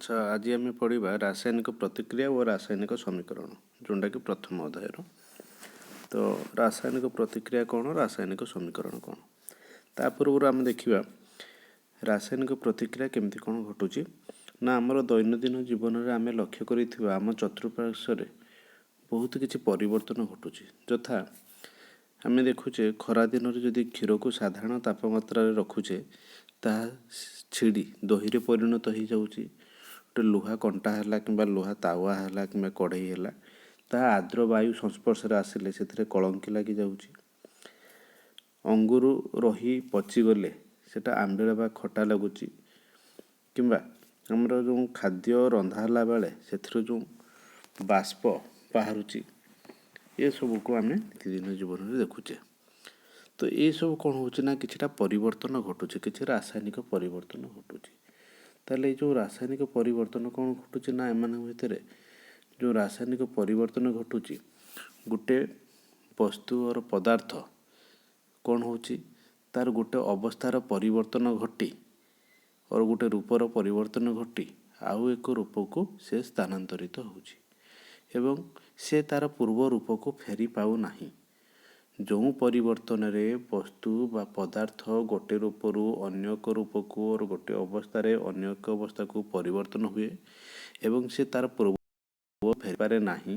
ଆଚ୍ଛା, ଆଜି ଆମେ ପଢ଼ିବା ରାସାୟନିକ ପ୍ରତିକ୍ରିୟା ଓ ରାସାୟନିକ ସମୀକରଣ, ଯେଉଁଟାକି ପ୍ରଥମ ଅଧ୍ୟାୟର। ତ ରାସାୟନିକ ପ୍ରତିକ୍ରିୟା କ'ଣ, ରାସାୟନିକ ସମୀକରଣ କ'ଣ? ତା ପୂର୍ବରୁ ଆମେ ଦେଖିବା ରାସାୟନିକ ପ୍ରତିକ୍ରିୟା କେମିତି କ'ଣ ଘଟୁଛି। ନା, ଆମର ଦୈନନ୍ଦିନ ଜୀବନରେ ଆମେ ଲକ୍ଷ୍ୟ କରିଥିବା ଆମ ଚତୁଃପାର୍ଶ୍ୱରେ ବହୁତ କିଛି ପରିବର୍ତ୍ତନ ଘଟୁଛି। ଯଥା ଆମେ ଦେଖୁଛେ, ଖରା ଦିନରେ ଯଦି କ୍ଷୀରକୁ ସାଧାରଣ ତାପମାତ୍ରାରେ ରଖୁଛେ, ତାହା ଛିଡ଼ି ଦହିରେ ପରିଣତ ହେଇଯାଉଛି। ଗୋଟେ ଲୁହା କଣ୍ଟା ହେଲା କିମ୍ବା ଲୁହା ତାୱା ହେଲା କିମ୍ବା କଢ଼େଇ ହେଲା, ତାହା ଆର୍ଦ୍ର ବାୟୁ ସଂସ୍ପର୍ଶରେ ଆସିଲେ ସେଥିରେ କଳଙ୍କି ଲାଗିଯାଉଛି। ଅଙ୍ଗୁରୁ ରହି ପଚିଗଲେ ସେଇଟା ଆମ୍ବିଳ ବା ଖଟା ଲାଗୁଛି। କିମ୍ବା ଆମର ଯେଉଁ ଖାଦ୍ୟ ରନ୍ଧା ହେଲା ବେଳେ ସେଥିରୁ ଯେଉଁ ବାଷ୍ପ ବାହାରୁଛି, ଏସବୁକୁ ଆମେ ନିତିଦିନ ଜୀବନରେ ଦେଖୁଛେ। ତ ଏସବୁ କ'ଣ ହେଉଛି ନା କିଛିଟା ପରିବର୍ତ୍ତନ ଘଟୁଛି, କିଛି ରାସାୟନିକ ପରିବର୍ତ୍ତନ ଘଟୁଛି। ତାହେଲେ ଏଇ ଯେଉଁ ରାସାୟନିକ ପରିବର୍ତ୍ତନ କ'ଣ ଘଟୁଛି ନା ଏମାନଙ୍କ ଭିତରେ ଯେଉଁ ରାସାୟନିକ ପରିବର୍ତ୍ତନ ଘଟୁଛି, ଗୋଟେ ବସ୍ତୁର ପଦାର୍ଥ କ'ଣ ହେଉଛି, ତାର ଗୋଟେ ଅବସ୍ଥାର ପରିବର୍ତ୍ତନ ଘଟି ଅର ଗୋଟେ ରୂପର ପରିବର୍ତ୍ତନ ଘଟି ଆଉ ଏକ ରୂପକୁ ସେ ସ୍ଥାନାନ୍ତରିତ ହେଉଛି ଏବଂ ସେ ତାର ପୂର୍ବ ରୂପକୁ ଫେରି ପାଉନାହିଁ। ଯେଉଁ ପରିବର୍ତ୍ତନରେ ବସ୍ତୁ ବା ପଦାର୍ଥ ଗୋଟେ ରୂପରୁ ଅନ୍ୟ ଏକ ରୂପକୁ ଅର ଗୋଟେ ଅବସ୍ଥାରେ ଅନ୍ୟ ଏକ ଅବସ୍ଥାକୁ ପରିବର୍ତ୍ତନ ହୁଏ ଏବଂ ସେ ତାର ପୂର୍ବ ଫେରିପାରେ ନାହିଁ,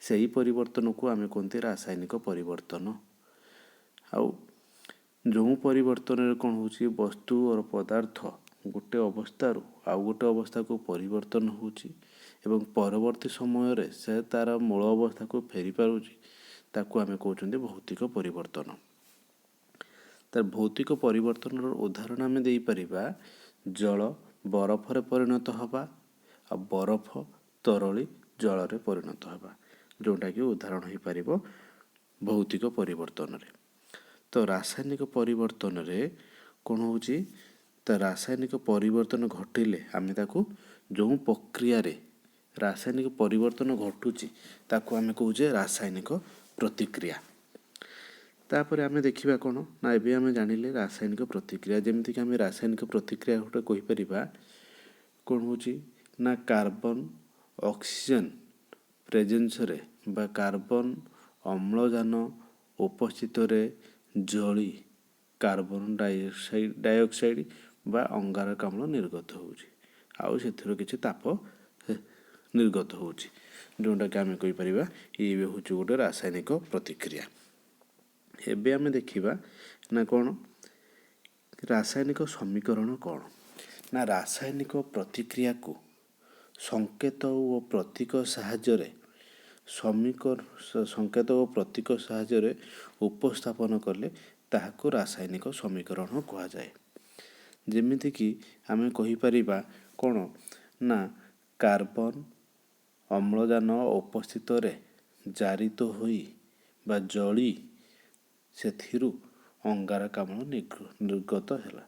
ସେହି ପରିବର୍ତ୍ତନକୁ ଆମେ କୁହନ୍ତି ରାସାୟନିକ ପରିବର୍ତ୍ତନ। ଆଉ ଯେଉଁ ପରିବର୍ତ୍ତନରେ କ'ଣ ହେଉଛି, ବସ୍ତୁ ଅର ପଦାର୍ଥ ଗୋଟେ ଅବସ୍ଥାରୁ ଆଉ ଗୋଟେ ଅବସ୍ଥାକୁ ପରିବର୍ତ୍ତନ ହେଉଛି ଏବଂ ପରବର୍ତ୍ତୀ ସମୟରେ ସେ ତାର ମୂଳ ଅବସ୍ଥାକୁ ଫେରି ପାରୁଛି, ତାକୁ ଆମେ କହୁଛନ୍ତି ଭୌତିକ ପରିବର୍ତ୍ତନ। ତାର ଭୌତିକ ପରିବର୍ତ୍ତନର ଉଦାହରଣ ଆମେ ଦେଇପାରିବା, ଜଳ ବରଫରେ ପରିଣତ ହେବା ଆଉ ବରଫ ତରଳି ଜଳରେ ପରିଣତ ହେବା, ଯେଉଁଟାକି ଉଦାହରଣ ହେଇପାରିବ ଭୌତିକ ପରିବର୍ତ୍ତନରେ। ତ ରାସାୟନିକ ପରିବର୍ତ୍ତନରେ କ'ଣ ହେଉଛି? ତ ରାସାୟନିକ ପରିବର୍ତ୍ତନ ଘଟିଲେ ଆମେ ତାକୁ, ଯେଉଁ ପ୍ରକ୍ରିୟାରେ ରାସାୟନିକ ପରିବର୍ତ୍ତନ ଘଟୁଛି, ତାକୁ ଆମେ କହୁଛେ ରାସାୟନିକ ପ୍ରତିକ୍ରିୟା। ତାପରେ ଆମେ ଦେଖିବା କ'ଣ ନା ଏବେ ଆମେ ଜାଣିଲେ ରାସାୟନିକ ପ୍ରତିକ୍ରିୟା। ଯେମିତିକି ଆମେ ରାସାୟନିକ ପ୍ରତିକ୍ରିୟା ଗୋଟେ କହିପାରିବା, କ'ଣ ହେଉଛି ନା କାର୍ବନ ଅକ୍ସିଜେନ୍ ପ୍ରେଜେନ୍ସରେ ବା କାର୍ବନ ଅମ୍ଳଜାନ ଉପସ୍ଥିତରେ ଜଳି କାର୍ବନ ଡାଇଅକ୍ସାଇଡ଼ ବା ଅଙ୍ଗାରକାମ୍ଳ ନିର୍ଗତ ହେଉଛି ଆଉ ସେଥିରୁ କିଛି ତାପ ନିର୍ଗତ ହେଉଛି, ଯେଉଁଟାକି ଆମେ କହିପାରିବା ଇଏ ବି ହେଉଛି ଗୋଟେ ରାସାୟନିକ ପ୍ରତିକ୍ରିୟା। ଏବେ ଆମେ ଦେଖିବା ନା କ'ଣ ରାସାୟନିକ ସମୀକରଣ କ'ଣ। ନା, ରାସାୟନିକ ପ୍ରତିକ୍ରିୟାକୁ ସଂକେତ ଓ ପ୍ରତୀକ ସାହାଯ୍ୟରେ ସଂକେତ ଓ ପ୍ରତୀକ ସାହାଯ୍ୟରେ ଉପସ୍ଥାପନ କଲେ ତାହାକୁ ରାସାୟନିକ ସମୀକରଣ କୁହାଯାଏ। ଯେମିତିକି ଆମେ କହିପାରିବା କ'ଣ ନା କାର୍ବନ ଅମ୍ଳଜାନ ଉପସ୍ଥିତରେ ଜାରିତ ହୋଇ ବା ଜଳି ସେଥିରୁ ଅଙ୍ଗାରକାମ୍ଳ ନିର୍ଗତ ହେଲା।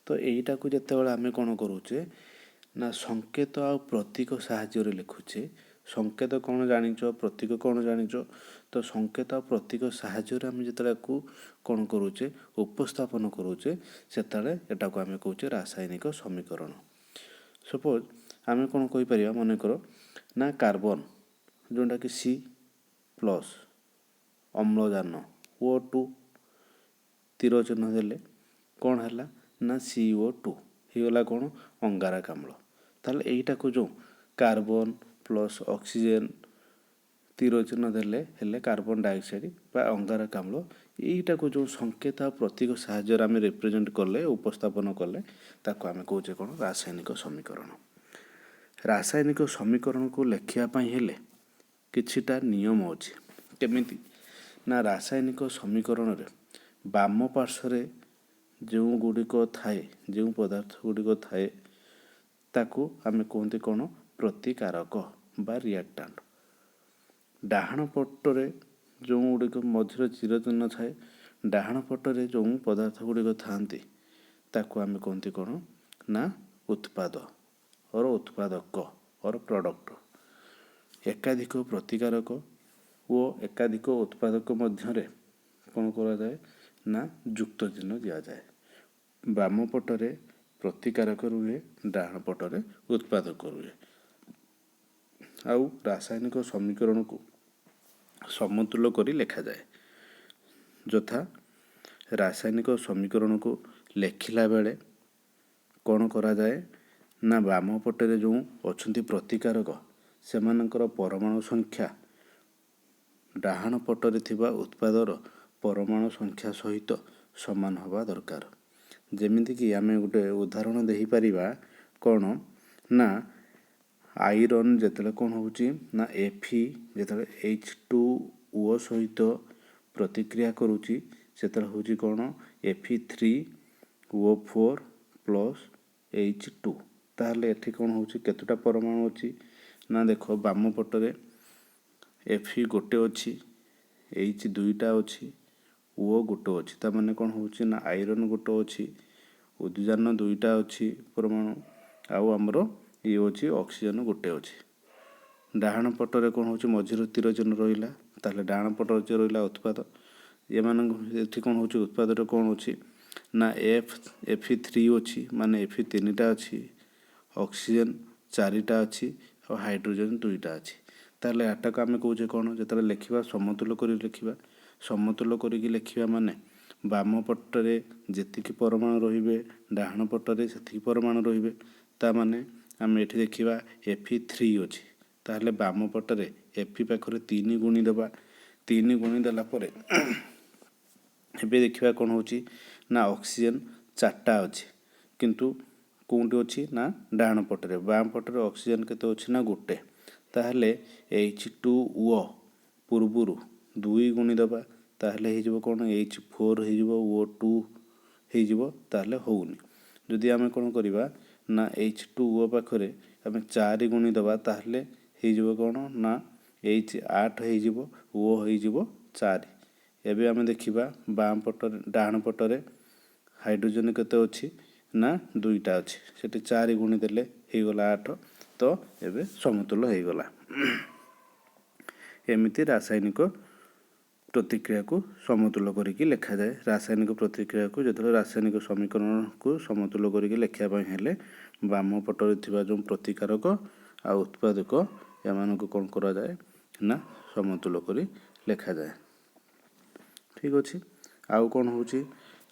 ତ ଏଇଟାକୁ ଯେତେବେଳେ ଆମେ କ'ଣ କରୁଛେ ନା ସଂକେତ ଆଉ ପ୍ରତୀକ ସାହାଯ୍ୟରେ ଲେଖୁଛେ। ସଂକେତ କ'ଣ ଜାଣିଛ, ପ୍ରତୀକ କ'ଣ ଜାଣିଛ। ତ ସଂକେତ ଆଉ ପ୍ରତୀକ ସାହାଯ୍ୟରେ ଆମେ ଯେତେବେଳେ ୟାକୁ କ'ଣ କରୁଛେ, ଉପସ୍ଥାପନ କରୁଛେ, ସେତେବେଳେ ଏଟାକୁ ଆମେ କହୁଛେ ରାସାୟନିକ ସମୀକରଣ। ସପୋଜ୍ ଆମେ କ'ଣ କହିପାରିବା, ମନେକର ନା କାର୍ବନ, ଯେଉଁଟାକି ସି, ପ୍ଲସ୍ ଅମ୍ଳଜାନ ଓ2, ତୀର ଚିହ୍ନ ଦେଲେ କ'ଣ ହେଲା ନା CO2 ହେଇଗଲା କ'ଣ ଅଙ୍ଗାରକାମ୍ଳ। ତାହେଲେ ଏଇଟାକୁ ଯେଉଁ କାର୍ବନ ପ୍ଲସ୍ ଅକ୍ସିଜେନ୍ ତୀର ଚିହ୍ନ ଦେଲେ ହେଲେ କାର୍ବନ ଡାଇଅକ୍ସାଇଡ଼ ବା ଅଙ୍ଗାରକାମ୍ଳ। ଏଇଟାକୁ ଯେଉଁ ସଂକେତ ଆଉ ପ୍ରତୀକ ସାହାଯ୍ୟରେ ଆମେ ରିପ୍ରେଜେଣ୍ଟ କଲେ, ଉପସ୍ଥାପନ କଲେ, ତାକୁ ଆମେ କହୁଛେ କ'ଣ ରାସାୟନିକ ସମୀକରଣ। ରାସାୟନିକ ସମୀକରଣକୁ ଲେଖିବା ପାଇଁ ହେଲେ କିଛିଟା ନିୟମ ଅଛି। କେମିତି ନା ରାସାୟନିକ ସମୀକରଣରେ ବାମ ପାର୍ଶ୍ୱରେ ଯେଉଁ ଗୁଡ଼ିକ ଥାଏ, ଯେଉଁ ପଦାର୍ଥ ଗୁଡ଼ିକ ଥାଏ, ତାକୁ ଆମେ କୁହନ୍ତି କ'ଣ ପ୍ରତିକାରକ ବା ରିଆକ୍ଟାଣ୍ଟ। ଡାହାଣ ପଟରେ ଯେଉଁ ଗୁଡ଼ିକ ମଝିରେ ତୀର ଚିହ୍ନ ଥାଏ, ଡାହାଣ ପଟରେ ଯେଉଁ ପଦାର୍ଥ ଗୁଡ଼ିକ ଥାଆନ୍ତି, ତାକୁ ଆମେ କୁହନ୍ତି କ'ଣ ନା ଉତ୍ପାଦ ଅର ଉତ୍ପାଦକ ଅର ପ୍ରଡ଼କ୍ଟ। ଏକାଧିକ ପ୍ରତିକାରକ ଓ ଏକାଧିକ ଉତ୍ପାଦକ ମଧ୍ୟରେ କ'ଣ କରାଯାଏ ନା ଯୁକ୍ତ ଚିହ୍ନ ଦିଆଯାଏ। ବାମ ପଟରେ ପ୍ରତିକାରକ ରୁହେ, ଡାହାଣ ପଟରେ ଉତ୍ପାଦକ ରୁହେ। ଆଉ ରାସାୟନିକ ସମୀକରଣକୁ ସମତୁଲ କରି ଲେଖାଯାଏ। ଯଥା ରାସାୟନିକ ସମୀକରଣକୁ ଲେଖିଲା ବେଳେ କ'ଣ କରାଯାଏ ନା, ବାମ ପଟରେ ଯେଉଁ ଅଛନ୍ତି ପ୍ରତିକାରକ, ସେମାନଙ୍କର ପରମାଣୁ ସଂଖ୍ୟା ଡାହାଣ ପଟରେ ଥିବା ଉତ୍ପାଦର ପରମାଣୁ ସଂଖ୍ୟା ସହିତ ସମାନ ହେବା ଦରକାର। ଯେମିତିକି ଆମେ ଗୋଟେ ଉଦାହରଣ ଦେଇପାରିବା, କ'ଣ ନା ଆଇରନ୍ ଯେତେବେଳେ କ'ଣ ହେଉଛି ନା ଏଫ୍ ଯେତେବେଳେ H2O ସହିତ ପ୍ରତିକ୍ରିୟା କରୁଛି, ସେତେବେଳେ ହେଉଛି କ'ଣ? Fe3O4 plus H2। ତାହେଲେ ଏଠି କ'ଣ ହେଉଛି? କେତେଟା ପରମାଣୁ ଅଛି ନା ଦେଖ, ବାମ ପଟରେ ଏଫ୍ ଗୋଟେ ଅଛି, ଏଚ୍ ଦୁଇଟା ଅଛି, ଓ ଗୋଟେ ଅଛି। ତା ମାନେ କ'ଣ ହେଉଛି ନା ଆଇରନ୍ ଗୋଟେ ଅଛି, ଉଦଜାନ ଦୁଇଟା ଅଛି ପରମାଣୁ, ଆଉ ଆମର ଇଏ ଅଛି ଅକ୍ସିଜେନ୍ ଗୋଟେ ଅଛି। ଡାହାଣ ପଟରେ କ'ଣ ହେଉଛି? ମଝିରେ ତୀର ଚିହ୍ନ ରହିଲା, ତାହେଲେ ଡାହାଣ ପଟରେ ଯେ ରହିଲା ଉତ୍ପାଦ ଏମାନଙ୍କ। ଏଠି କ'ଣ ହେଉଛି? ଉତ୍ପାଦରେ କ'ଣ ଅଛି ନା ଏଫ୍ ଥ୍ରୀ ଅଛି, ମାନେ ଏଫ୍ ତିନିଟା ଅଛି, ଅକ୍ସିଜେନ୍ ଚାରିଟା ଅଛି ଆଉ ହାଇଡ୍ରୋଜେନ୍ ଦୁଇଟା ଅଛି। ତାହେଲେ ଏଟାକୁ ଆମେ କହୁଛେ କ'ଣ? ଯେତେବେଳେ ଲେଖିବା, ସମତୁଲ କରି ଲେଖିବା। ସମତୁଲ କରିକି ଲେଖିବା ମାନେ ବାମ ପଟରେ ଯେତିକି ପରମାଣୁ ରହିବେ, ଡାହାଣ ପଟରେ ସେତିକି ପରମାଣୁ ରହିବେ। ତା ମାନେ ଆମେ ଏଠି ଦେଖିବା ଏଫ୍ ଥ୍ରୀ ଅଛି, ତାହେଲେ ବାମ ପଟରେ ଏଫ୍ ପାଖରେ ତିନି ଗୁଣି ଦେବା। ତିନି ଗୁଣି ଦେଲା ପରେ ଏବେ ଦେଖିବା କ'ଣ ହେଉଛି ନା ଅକ୍ସିଜେନ୍ ଚାରିଟା ଅଛି, କିନ୍ତୁ କେଉଁଠି ଅଛି ନା ଡାହାଣ ପଟରେ। ବାମ ପଟରେ ଅକ୍ସିଜେନ୍ କେତେ ଅଛି ନା ଗୋଟେ। ତାହେଲେ H2O ପୂର୍ବରୁ ଦୁଇ ଗୁଣି ଦେବା, ତାହେଲେ ହେଇଯିବ କ'ଣ? ଏଚ୍ ଫୋର୍ ହେଇଯିବ, ଓ ଟୁ ହେଇଯିବ। ତାହେଲେ ହେଉନି। ଯଦି ଆମେ କ'ଣ କରିବା ନା H2O ପାଖରେ ଆମେ ଚାରି ଗୁଣି ଦେବା, ତାହେଲେ ହେଇଯିବ କ'ଣ ନା ଏଚ୍ ଆଠ ହେଇଯିବ, ଓ ହେଇଯିବ ଚାରି। ଏବେ ଆମେ ଦେଖିବା ବାମ ପଟରେ, ଡାହାଣ ପଟରେ ହାଇଡ୍ରୋଜେନ୍ କେତେ ଅଛି ନା ଦୁଇଟା ଅଛି। ସେଠି ଚାରି ଗୁଣି ଦେଲେ ହେଇଗଲା ଆଠ। ତ ଏବେ ସମତୁଲ ହେଇଗଲା। ଏମିତି ରାସାୟନିକ ପ୍ରତିକ୍ରିୟାକୁ ସମତୁଲ କରିକି ଲେଖାଯାଏ। ରାସାୟନିକ ପ୍ରତିକ୍ରିୟାକୁ ଯେତେବେଳେ ରାସାୟନିକ ସମୀକରଣକୁ ସମତୁଲ କରିକି ଲେଖିବା ପାଇଁ ହେଲେ ବାମ ପଟରେ ଥିବା ଯେଉଁ ପ୍ରତିକାରକ ଆଉ ଉତ୍ପାଦକ, ଏମାନଙ୍କୁ କ'ଣ କରାଯାଏ ନା ସମତୁଲ କରି ଲେଖାଯାଏ। ଠିକ୍ ଅଛି। ଆଉ କ'ଣ ହେଉଛି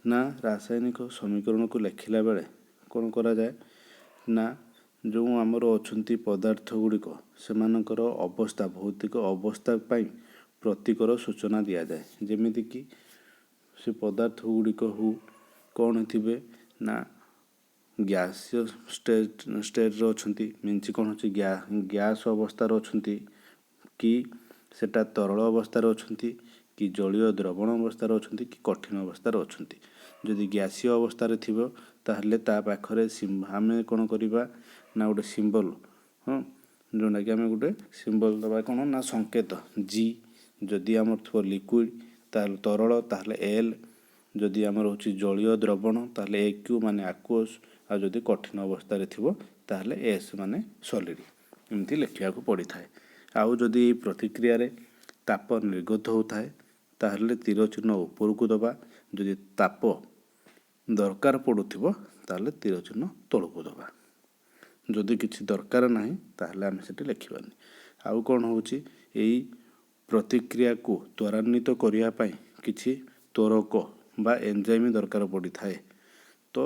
ନା ରାସାୟନିକ ସମୀକରଣକୁ ଲେଖିଲା ବେଳେ କ'ଣ କରାଯାଏ ନା ଯେଉଁ ଆମର ଅଛନ୍ତି ପଦାର୍ଥ ଗୁଡ଼ିକ, ସେମାନଙ୍କର ଅବସ୍ଥା, ଭୌତିକ ଅବସ୍ଥା ପାଇଁ ପ୍ରତୀକର ସୂଚନା ଦିଆଯାଏ। ଯେମିତିକି ସେ ପଦାର୍ଥ ଗୁଡ଼ିକ ହଉ କ'ଣ ଥିବେ ନା ଗ୍ୟାସୀୟ ଷ୍ଟେଟ୍ରେ ଅଛନ୍ତି, ମିନ୍ସ କ'ଣ ହେଉଛି, ଗ୍ୟାସ୍ ଅବସ୍ଥାରେ ଅଛନ୍ତି କି ସେଟା ତରଳ ଅବସ୍ଥାରେ ଅଛନ୍ତି କି ଜଳୀୟ ଦ୍ରବଣ ଅବସ୍ଥାରେ ଅଛନ୍ତି କି କଠିନ ଅବସ୍ଥାରେ ଅଛନ୍ତି। ଯଦି ଗ୍ୟାସୀୟ ଅବସ୍ଥାରେ ଥିବ, ତାହେଲେ ତା ପାଖରେ ଆମେ କ'ଣ କରିବା ନା ଗୋଟେ ସିମ୍ବଲ, ହଁ, ଯେଉଁଟାକି ଆମେ ଗୋଟେ ସିମ୍ବଲ ଦେବା, କ'ଣ ନା ସଂକେତ ଜି। ଯଦି ଆମର ଥିବ ଲିକ୍ୱିଡ଼, ତାହେଲେ ତରଳ, ତାହେଲେ ଏଲ୍। ଯଦି ଆମର ହେଉଛି ଜଳୀୟ ଦ୍ରବଣ, ତାହେଲେ ଏ କ୍ୟୁ ମାନେ ଆକ୍ୱସ୍। ଆଉ ଯଦି କଠିନ ଅବସ୍ଥାରେ ଥିବ, ତାହେଲେ ଏସ୍ ମାନେ ସଲିଡ଼। ଏମିତି ଲେଖିବାକୁ ପଡ଼ିଥାଏ। ଆଉ ଯଦି ଏଇ ପ୍ରତିକ୍ରିୟାରେ ତାପ ନିର୍ଗତ ହେଉଥାଏ, ତାହେଲେ ତୀର ଚିହ୍ନ ଉପରକୁ ଦେବା। ଯଦି ତାପ ଦରକାର ପଡ଼ୁଥିବ, ତାହେଲେ ତୀର ଚିହ୍ନ ତଳକୁ ଦେବା। ଯଦି କିଛି ଦରକାର ନାହିଁ, ତାହେଲେ ଆମେ ସେଠି ଲେଖିବାନି। ଆଉ କ'ଣ ହେଉଛି? ଏଇ ପ୍ରତିକ୍ରିୟାକୁ ତ୍ୱରାନ୍ୱିତ କରିବା ପାଇଁ କିଛି ତ୍ୱରକ ବା ଏନଜାଇମ୍ ଦରକାର ପଡ଼ିଥାଏ। ତ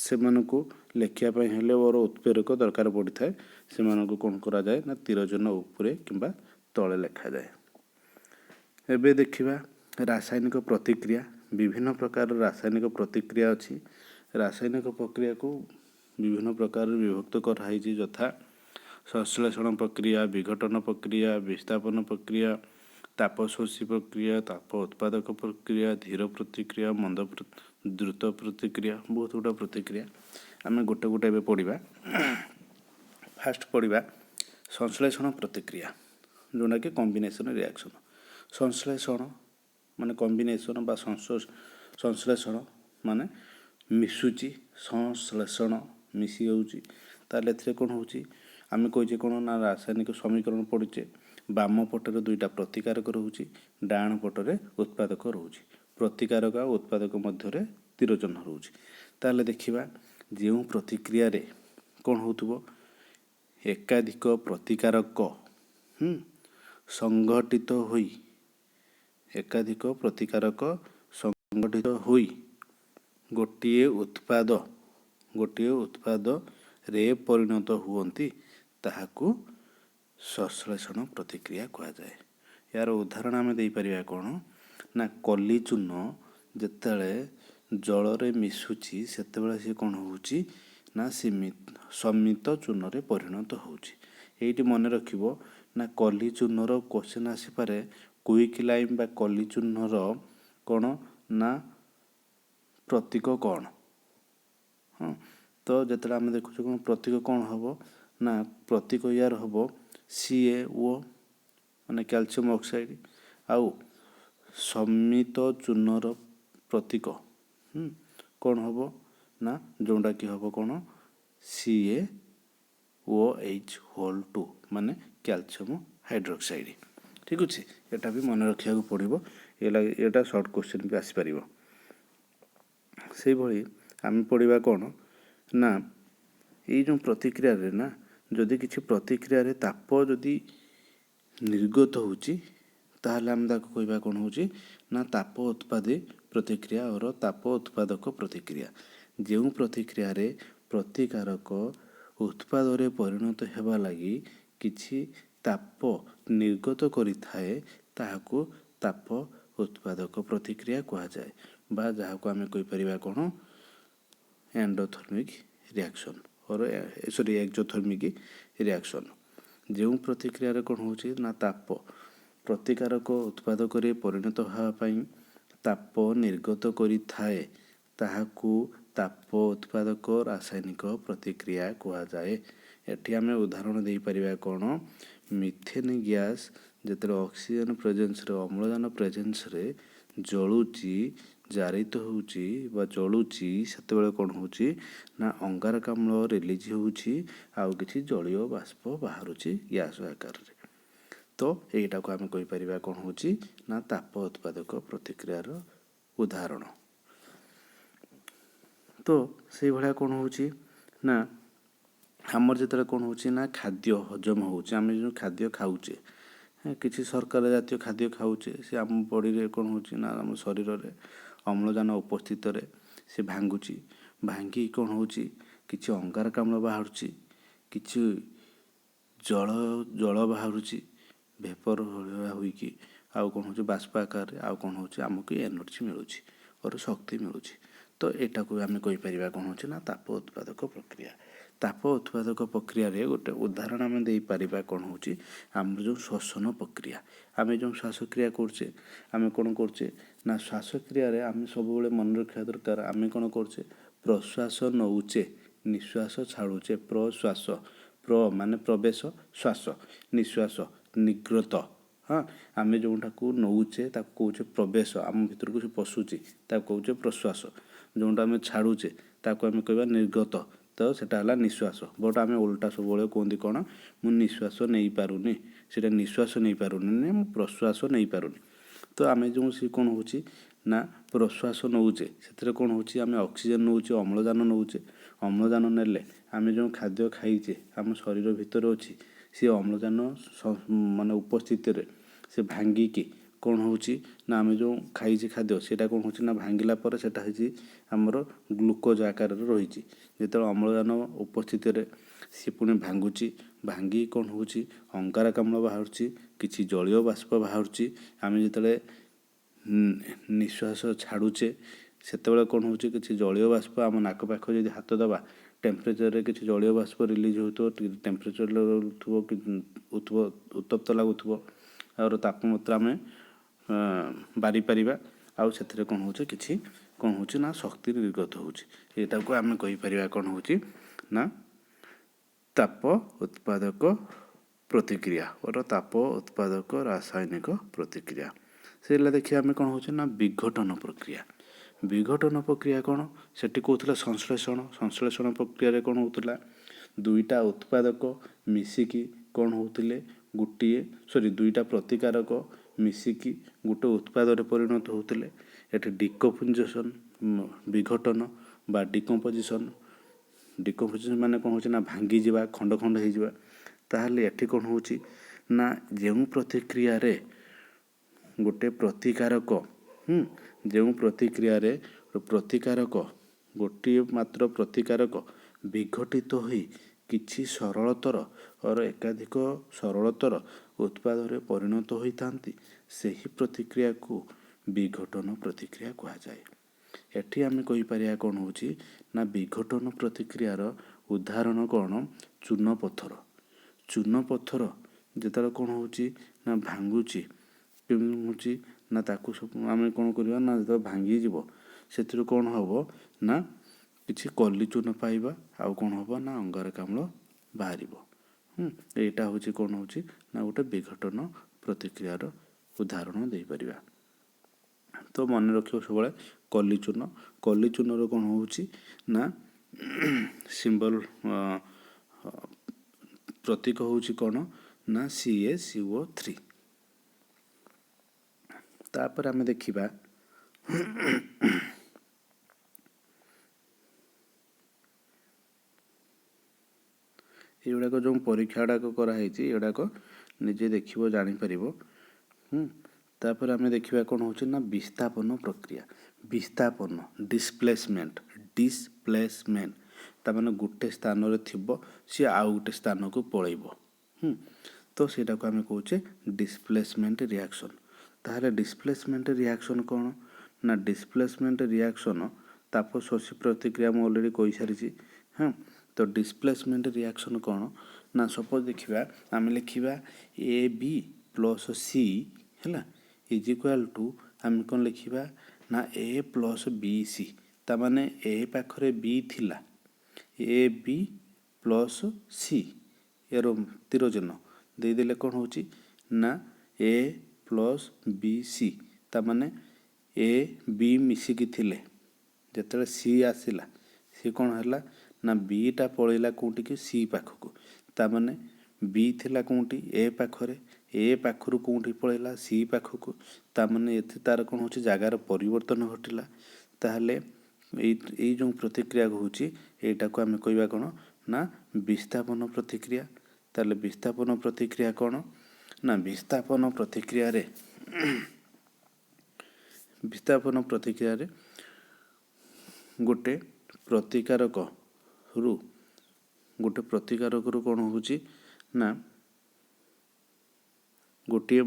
ସେମାନଙ୍କୁ ଲେଖିବା ପାଇଁ ହେଲେ ଓର ଉତ୍ପ୍ରେରକ ଦରକାର ପଡ଼ିଥାଏ। ସେମାନଙ୍କୁ କ'ଣ କରାଯାଏ ନା ତୀର ଚିହ୍ନ ଉପରେ କିମ୍ବା ତଳେ ଲେଖାଯାଏ। ଏବେ ଦେଖିବା ରାସାୟନିକ ପ୍ରତିକ୍ରିୟା। ବିଭିନ୍ନ ପ୍ରକାରର ରାସାୟନିକ ପ୍ରତିକ୍ରିୟା ଅଛି। ରାସାୟନିକ ପ୍ରକ୍ରିୟାକୁ ବିଭିନ୍ନ ପ୍ରକାରରେ ବିଭକ୍ତ କରାହେଇଛି, ଯଥା ସଂଶ୍ଳେଷଣ ପ୍ରକ୍ରିୟା, ବିଘଟନ ପ୍ରକ୍ରିୟା, ବିସ୍ଥାପନ ପ୍ରକ୍ରିୟା, ତାପଶୋଷୀ ପ୍ରକ୍ରିୟା, ତାପ ଉତ୍ପାଦକ ପ୍ରକ୍ରିୟା, ଧୀର ପ୍ରତିକ୍ରିୟା, ମନ୍ଦ ଦ୍ରୁତ ପ୍ରତିକ୍ରିୟା, ବହୁତ ଗୁଡ଼ା ପ୍ରତିକ୍ରିୟା। ଆମେ ଗୋଟେ ଗୋଟେ ଏବେ ପଢ଼ିବା। ଫାଷ୍ଟ ପଢ଼ିବା ସଂଶ୍ଳେଷଣ ପ୍ରତିକ୍ରିୟା, ଯେଉଁଟାକି କମ୍ବିନେସନ୍ ରିଆକ୍ସନ୍। ସଂଶ୍ଳେଷଣ ମାନେ କମ୍ବିନେସନ୍ ବା ସଂଶ୍ଳେଷଣ ମାନେ ମିଶୁଛି, ସଂଶ୍ଳେଷଣ ମିଶି ଯାଉଛି। ତାହେଲେ ଏଥିରେ କ'ଣ ହେଉଛି? ଆମେ କହିଛେ କ'ଣ ନା ରାସାୟନିକ ସମୀକରଣ ପଢ଼ିଛେ, ବାମ ପଟରେ ଦୁଇଟା ପ୍ରତିକାରକ ରହୁଛି, ଡାହାଣ ପଟରେ ଉତ୍ପାଦକ ରହୁଛି। ପ୍ରତିକାରକ ଆଉ ଉତ୍ପାଦକ ମଧ୍ୟରେ ତୀର ଚିହ୍ନ ରହୁଛି। ତାହେଲେ ଦେଖିବା ଯେଉଁ ପ୍ରତିକ୍ରିୟାରେ କ'ଣ ହେଉଥିବ, ଏକାଧିକ ପ୍ରତିକାରକ ସଂଗଠିତ ହୋଇ, ଏକାଧିକ ପ୍ରତିକାରକ ସଂଗଠିତ ହୋଇ ଗୋଟିଏ ଉତ୍ପାଦରେ ପରିଣତ ହୁଅନ୍ତି, ତାହାକୁ ସଂଶ୍ଳେଷଣ ପ୍ରତିକ୍ରିୟା କୁହାଯାଏ। ଏହାର ଉଦାହରଣ ଆମେ ଦେଇପାରିବା କ'ଣ ନା, କଲି ଚୂନ ଯେତେବେଳେ ଜଳରେ ମିଶୁଛି, ସେତେବେଳେ ସେ କ'ଣ ହେଉଛି ନା, ସମିତ ଚୂନରେ ପରିଣତ ହେଉଛି। ଏଇଠି ମନେ ରଖିବ ନା, କଲି ଚୂନର କ୍ୱେଶ୍ଚନ୍ ଆସିପାରେ, କୁଇକ୍ ଲାଇମ୍ ବା କଲି ଚୂନର କ'ଣ ନା ପ୍ରତୀକ କ'ଣ? ହଁ, ତ ଯେତେବେଳେ ଆମେ ଦେଖୁଛୁ କ'ଣ ପ୍ରତୀକ କ'ଣ ହେବ ନା, ପ୍ରତୀକ ୟାର ହେବ CaO, ମାନେ କ୍ୟାଲସିୟମ୍ ଅକ୍ସାଇଡ଼। ଆଉ ସମିତ ଚୂନର ପ୍ରତୀକ କ'ଣ ହେବ ନା, ଯେଉଁଟାକି ହେବ କ'ଣ, CaOH2, ମାନେ କ୍ୟାଲସିୟମ୍ ହାଇଡ୍ରୋକ୍ସାଇଡ଼। ଠିକ୍ ଅଛି, ଏଇଟା ବି ମନେ ରଖିବାକୁ ପଡ଼ିବ। ଏଇଟା ସର୍ଟ କ୍ୱେଶ୍ଚନ୍ ବି ଆସିପାରିବ। ସେଇଭଳି ଆମେ ପଢ଼ିବା କ'ଣ ନା, ଏଇ ଯେଉଁ ପ୍ରତିକ୍ରିୟାରେ ନା, ଯଦି କିଛି ପ୍ରତିକ୍ରିୟାରେ ତାପ ଯଦି ନିର୍ଗତ ହେଉଛି, ତାହେଲେ ଆମେ ତାକୁ କହିବା କ'ଣ ହେଉଛି ନା, ତାପ ଉତ୍ପାଦୀ ପ୍ରତିକ୍ରିୟା ଅର ତାପ ଉତ୍ପାଦକ ପ୍ରତିକ୍ରିୟା। ଯେଉଁ ପ୍ରତିକ୍ରିୟାରେ ପ୍ରତିକାରକ ଉତ୍ପାଦରେ ପରିଣତ ହେବା ଲାଗି କିଛି ତାପ ନିର୍ଗତ କରିଥାଏ, ତାହାକୁ ତାପ ଉତ୍ପାଦକ ପ୍ରତିକ୍ରିୟା କୁହାଯାଏ ବା ଯାହାକୁ ଆମେ କହିପାରିବା କ'ଣ, endothermic reaction or, sorry, exothermic reaction। ଯେଉଁ ପ୍ରତିକ୍ରିୟାରେ କ'ଣ ହେଉଛି ନା, ତାପ ପ୍ରତିକାରକ ଉତ୍ପାଦକରେ ପରିଣତ ହେବା ପାଇଁ ତାପ ନିର୍ଗତ କରିଥାଏ, ତାହାକୁ ତାପ ଉତ୍ପାଦକ ରାସାୟନିକ ପ୍ରତିକ୍ରିୟା କୁହାଯାଏ। ଏଠି ଆମେ ଉଦାହରଣ ଦେଇପାରିବା କ'ଣ, ମିଥେନ୍ ଗ୍ୟାସ୍ ଯେତେବେଳେ ଅକ୍ସିଜେନ୍ ପ୍ରେଜେନ୍ସରେ, ଅମ୍ଳଜାନ ପ୍ରେଜେନ୍ସରେ ଜଳୁଛି, ଜାରିତ ହେଉଛି ବା ଜଳୁଛି, ସେତେବେଳେ କ'ଣ ହେଉଛି ନା, ଅଙ୍ଗାରକାମ୍ଳ ରିଲିଜ୍ ହେଉଛି ଆଉ କିଛି ଜଳୀୟ ବାଷ୍ପ ବାହାରୁଛି ଗ୍ୟାସ୍ ଆକାରରେ। ତ ଏଇଟାକୁ ଆମେ କହିପାରିବା କ'ଣ ହେଉଛି ନା, ତାପ ଉତ୍ପାଦକ ପ୍ରତିକ୍ରିୟାର ଉଦାହରଣ। ତ ସେଇଭଳିଆ କ'ଣ ହେଉଛି ନା, ଆମର ଯେତେବେଳେ କ'ଣ ହେଉଛି ନା, ଖାଦ୍ୟ ହଜମ ହେଉଛି, ଆମେ ଯେଉଁ ଖାଦ୍ୟ ଖାଉଛେ, କିଛି ଶର୍କରା ଜାତୀୟ ଖାଦ୍ୟ ଖାଉଛେ, ସେ ଆମ ବଡ଼ିରେ କ'ଣ ହେଉଛି ନା, ଆମ ଶରୀରରେ ଅମ୍ଳଜାନ ଉପସ୍ଥିତରେ ସେ ଭାଙ୍ଗୁଛି। ଭାଙ୍ଗି କ'ଣ ହେଉଛି, କିଛି ଅଙ୍ଗାରକାମ୍ଳ ବାହାରୁଛି, କିଛି ଜଳ ବାହାରୁଛି ଭେପର ଭଳିଆ ହୋଇକି, ଆଉ କ'ଣ ହେଉଛି, ବାଷ୍ପ ଆକାରରେ, ଆଉ କ'ଣ ହେଉଛି, ଆମକୁ ଏନର୍ଜି ମିଳୁଛି ଅର ଶକ୍ତି ମିଳୁଛି। ତ ଏଇଟାକୁ ଆମେ କହିପାରିବା କ'ଣ ହେଉଛି ନା, ତାପ ଉତ୍ପାଦକ ପ୍ରକ୍ରିୟା। ତାପ ଉତ୍ପାଦକ ପ୍ରକ୍ରିୟାରେ ଗୋଟେ ଉଦାହରଣ ଆମେ ଦେଇପାରିବା କ'ଣ ହେଉଛି, ଆମର ଯେଉଁ ଶ୍ୱସନ ପ୍ରକ୍ରିୟା, ଆମେ ଯେଉଁ ଶ୍ୱାସକ୍ରିୟା କରୁଛେ, ଆମେ କ'ଣ କରୁଛେ ନା, ଶ୍ୱାସକ୍ରିୟାରେ ଆମେ ସବୁବେଳେ ମନେ ରଖିବା ଦରକାର, ଆମେ କ'ଣ କରୁଛେ? ପ୍ରଶ୍ୱାସ ନଉଛେ, ନିଶ୍ୱାସ ଛାଡ଼ୁଛେ। ପ୍ରଶ୍ୱାସ, ପ୍ର ମାନେ ପ୍ରବେଶ, ଶ୍ୱାସ ନିଶ୍ୱାସ, ନିର୍ଗତ। ହଁ, ଆମେ ଯେଉଁଟାକୁ ନଉଛେ ତାକୁ କହୁଛେ ପ୍ରବେଶ, ଆମ ଭିତରକୁ ସେ ପଶୁଛି, ତାକୁ କହୁଛେ ପ୍ରଶ୍ୱାସ। ଯେଉଁଟା ଆମେ ଛାଡ଼ୁଛେ ତାକୁ ଆମେ କହିବା ନିର୍ଗତ, ତ ସେଟା ହେଲା ନିଶ୍ୱାସ। ବଟ୍ ଆମେ ଓଲଟା ସବୁବେଳେ କୁହନ୍ତି କ'ଣ, ମୁଁ ନିଶ୍ୱାସ ନେଇପାରୁନି। ସେଇଟା ନିଶ୍ୱାସ ନେଇପାରୁନି, ମୁଁ ପ୍ରଶ୍ୱାସ ନେଇପାରୁନି। ତ ଆମେ ଯେଉଁ ସେ କ'ଣ ହେଉଛି ନା, ପ୍ରଶ୍ୱାସ ନେଉଛେ, ସେଥିରେ କ'ଣ ହେଉଛି, ଆମେ ଅକ୍ସିଜେନ୍ ନେଉଛେ, ଅମ୍ଳଜାନ ନେଉଛେ। ଅମ୍ଳଜାନ ନେଲେ ଆମେ ଯେଉଁ ଖାଦ୍ୟ ଖାଇଛେ, ଆମ ଶରୀର ଭିତରେ ଅଛି, ସେ ଅମ୍ଳଜାନ ମାନେ ଉପସ୍ଥିତିରେ ସେ ଭାଙ୍ଗିକି କ'ଣ ହେଉଛି ନା, ଆମେ ଯେଉଁ ଖାଇଛେ ଖାଦ୍ୟ, ସେଇଟା କ'ଣ ହେଉଛି ନା, ଭାଙ୍ଗିଲା ପରେ ସେଇଟା ହେଇଛି ଆମର ଗ୍ଲୁକୋଜ୍ ଆକାରରେ ରହିଛି। ଯେତେବେଳେ ଅମ୍ଳଜାନ ଉପସ୍ଥିତିରେ ସିଏ ପୁଣି ଭାଙ୍ଗୁଛି, ଭାଙ୍ଗି କ'ଣ ହେଉଛି, ଅଙ୍ଗାରକାମ୍ଳ ବାହାରୁଛି, କିଛି ଜଳୀୟ ବାଷ୍ପ ବାହାରୁଛି। ଆମେ ଯେତେବେଳେ ନିଶ୍ୱାସ ଛାଡ଼ୁଛେ, ସେତେବେଳେ କ'ଣ ହେଉଛି, କିଛି ଜଳୀୟ ବାଷ୍ପ, ଆମ ନାକ ପାଖ ଯଦି ହାତ ଦେବା, ଟେମ୍ପରେଚରରେ କିଛି ଜଳୀୟ ବାଷ୍ପ ରିଲିଜ୍ ହେଉଥିବ, ଟେମ୍ପରେଚର ଥିବ, ଉତ୍ତପ୍ତ ଲାଗୁଥିବ ଆଉ ତାପମାତ୍ରା ଆମେ ବାରିପାରିବା। ଆଉ ସେଥିରେ କ'ଣ ହେଉଛି, କିଛି କ'ଣ ହେଉଛି ନା, ଶକ୍ତି ନିର୍ଗତ ହେଉଛି। ଏଇଟାକୁ ଆମେ କହିପାରିବା କ'ଣ ହେଉଛି ନା, ତାପ ଉତ୍ପାଦକ ପ୍ରତିକ୍ରିୟା ଓର ତାପ ଉତ୍ପାଦକ ରାସାୟନିକ ପ୍ରତିକ୍ରିୟା। ସେଇଲା ଦେଖିବା ଆମେ କ'ଣ ହେଉଛି ନା, ବିଘଟନ ପ୍ରକ୍ରିୟା। ବିଘଟନ ପ୍ରକ୍ରିୟା କ'ଣ? ସେଠି କହୁଥିଲା ସଂଶ୍ଳେଷଣ। ସଂଶ୍ଳେଷଣ ପ୍ରକ୍ରିୟାରେ କ'ଣ ହେଉଥିଲା? ଦୁଇଟା ଉତ୍ପାଦକ ମିଶିକି କ'ଣ ହେଉଥିଲେ ଗୋଟିଏ, ସରି, ଦୁଇଟା ପ୍ରତିକାରକ ମିଶିକି ଗୋଟେ ଉତ୍ପାଦରେ ପରିଣତ ହେଉଥିଲେ। ଏଠି ଡିକମ୍ପୋଜିସନ୍, ବିଘଟନ ବା ଡିକମ୍ପୋଜିସନ୍ ଡିକମ୍ପୋଜିସନ୍ ମାନେ କ'ଣ ହେଉଛି ନା ଭାଙ୍ଗିଯିବା, ଖଣ୍ଡ ଖଣ୍ଡ ହେଇଯିବା। ତାହେଲେ ଏଠି କ'ଣ ହେଉଛି ନା ଯେଉଁ ପ୍ରତିକ୍ରିୟାରେ ଗୋଟେ ପ୍ରତିକାରକ, ଯେଉଁ ପ୍ରତିକ୍ରିୟାରେ ପ୍ରତିକାରକ, ଗୋଟିଏ ମାତ୍ର ପ୍ରତିକାରକ ବିଘଟିତ ହୋଇ କିଛି ସରଳତର ଏକାଧିକ ସରଳତର ଉତ୍ପାଦରେ ପରିଣତ ହୋଇଥାନ୍ତି, ସେହି ପ୍ରତିକ୍ରିୟାକୁ ବିଘଟନ ପ୍ରତିକ୍ରିୟା କୁହାଯାଏ। ଏଠି ଆମେ କହିପାରିବା କ'ଣ ହେଉଛି ନା ବିଘଟନ ପ୍ରତିକ୍ରିୟାର ଉଦାହରଣ କ'ଣ? ଚୂନ ପଥର। ଚୂନ ପଥର ଯେତେବେଳେ କ'ଣ ହେଉଛି ନା ଭାଙ୍ଗୁଛି, କେମିତି ହେଉଛି ନା ତାକୁ ସବୁ ଆମେ କ'ଣ କରିବା ନା ଯେତେବେଳେ ଭାଙ୍ଗିଯିବ, ସେଥିରୁ କ'ଣ ହେବ ନା କିଛି କଲି ଚୂନ ପାଇବା, ଆଉ କ'ଣ ହେବ ନା ଅଙ୍ଗାରକାମ୍ଳ ବାହାରିବ। ଏଇଟା ହେଉଛି କ'ଣ ହେଉଛି ନା ଗୋଟେ ବିଘଟନ ପ୍ରତିକ୍ରିୟାର ଉଦାହରଣ ଦେଇପାରିବା। ତ ମନେ ରଖିବ ସବୁବେଳେ କଲି ଚୂନ। କଲି ଚୂନର କ'ଣ ହେଉଛି ନା ସିମ୍ବଲ, ପ୍ରତୀକ ହେଉଛି କ'ଣ ନା CaCO3। ତାପରେ ଆମେ ଦେଖିବା ଏଗୁଡ଼ାକ ଯେଉଁ ପରୀକ୍ଷା ଗୁଡ଼ାକ କରାହେଇଛି, ଏଗୁଡ଼ାକ ନିଜେ ଦେଖିବ, ଜାଣିପାରିବ। ତାପରେ ଆମେ ଦେଖିବା କ'ଣ ହେଉଛି ନା ବିସ୍ଥାପନ ପ୍ରକ୍ରିୟା। ବିସ୍ଥାପନ, ଡିସପ୍ଲେସମେଣ୍ଟ। ଡିସପ୍ଲେସମେଣ୍ଟ ତାମାନେ ଗୋଟେ ସ୍ଥାନରେ ଥିବ, ସିଏ ଆଉ ଗୋଟେ ସ୍ଥାନକୁ ପଳେଇବ। ତ ସେଇଟାକୁ ଆମେ କହୁଛେ ଡିସପ୍ଲେସମେଣ୍ଟ ରିଆକ୍ସନ୍। ତାହେଲେ ଡିସପ୍ଲେସମେଣ୍ଟ ରିଆକ୍ସନ୍ କ'ଣ ନା ଡିସପ୍ଲେସମେଣ୍ଟ ରିଆକ୍ସନ୍ ତାପ ଶୋଷୀ ପ୍ରତିକ୍ରିୟା ମୁଁ ଅଲରେଡ଼ି କହିସାରିଛି। ହଁ, ତ ଡିସପ୍ଲେସମେଣ୍ଟ ରିଆକ୍ସନ୍ କ'ଣ ନା ସପୋଜ ଦେଖିବା, ଆମେ ଲେଖିବା ଏ ବି ପ୍ଲସ୍ ସି ହେଲା is equal to ଆମେ କ'ଣ ଲେଖିବା ନା ଏ ପ୍ଲସ୍ ବି ସି। ତାମାନେ ଏ ପାଖରେ ବି ଥିଲା, ଏ ବି ପ୍ଲସ୍ ସି, ଏର ତୀର ଚିହ୍ନ ଦେଇଦେଲେ କ'ଣ ହେଉଛି ନା ଏ ପ୍ଲସ୍ ବି ସି। ତାମାନେ ଏ ବି ମିଶିକି ଥିଲେ, ଯେତେବେଳେ ସି ଆସିଲା, ସିଏ କ'ଣ ହେଲା ନା ବିଟା ପଳେଇଲା କେଉଁଠିକି? ସି ପାଖକୁ। ତାମାନେ ବି ଥିଲା କେଉଁଠି? ଏ ପାଖରେ। ଏ ପାଖରୁ କେଉଁଠି ପଳେଇଲା? ସି ପାଖକୁ। ତାମାନେ ଏଠି ତାର କ'ଣ ହେଉଛି? ଜାଗାର ପରିବର୍ତ୍ତନ ଘଟିଲା। ତାହେଲେ ଏଇ ଯେଉଁ ପ୍ରତିକ୍ରିୟା ହେଉଛି, ଏଇଟାକୁ ଆମେ କହିବା କ'ଣ ନା ବିସ୍ଥାପନ ପ୍ରତିକ୍ରିୟା। ତାହେଲେ ବିସ୍ଥାପନ ପ୍ରତିକ୍ରିୟା କ'ଣ ନା ବିସ୍ଥାପନ ପ୍ରତିକ୍ରିୟାରେ ଗୋଟେ ପ୍ରତିକାରକରୁ କ'ଣ ହେଉଛି ନା ଗୋଟିଏ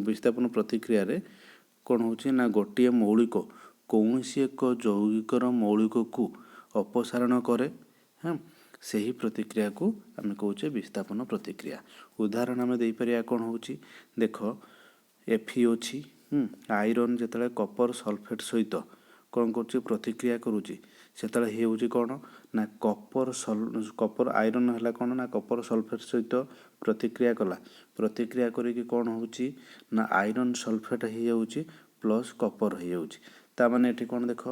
ବିସ୍ଥାପନ ପ୍ରତିକ୍ରିୟାରେ କ'ଣ ହେଉଛି ନା ଗୋଟିଏ ମୌଳିକ କୌଣସି ଏକ ଯୌଗିକର ମୌଳିକକୁ ଅପସାରଣ କରେ, ହଁ, ସେହି ପ୍ରତିକ୍ରିୟାକୁ ଆମେ କହୁଛେ ବିସ୍ଥାପନ ପ୍ରତିକ୍ରିୟା। ଉଦାହରଣ ଆମେ ଦେଇପାରିବା କ'ଣ ହେଉଛି, ଦେଖ, ଏଫି ଅଛି, ଆଇରନ୍ ଯେତେବେଳେ କପର ସଲଫେଟ୍ ସହିତ କ'ଣ କରୁଛି? ପ୍ରତିକ୍ରିୟା କରୁଛି, ସେତେବେଳେ ହେଉଛି କ'ଣ ନା କପର ଆଇରନ୍ ହେଲା କ'ଣ ନା କପର ସଲଫେଟ୍ ସହିତ ପ୍ରତିକ୍ରିୟା କଲା। ପ୍ରତିକ୍ରିୟା କରିକି କ'ଣ ହେଉଛି ନା ଆଇରନ୍ ସଲଫେଟ୍ ହେଇଯାଉଛି ପ୍ଲସ୍ କପର ହେଇଯାଉଛି। ତାମାନେ ଏଠି କ'ଣ ଦେଖ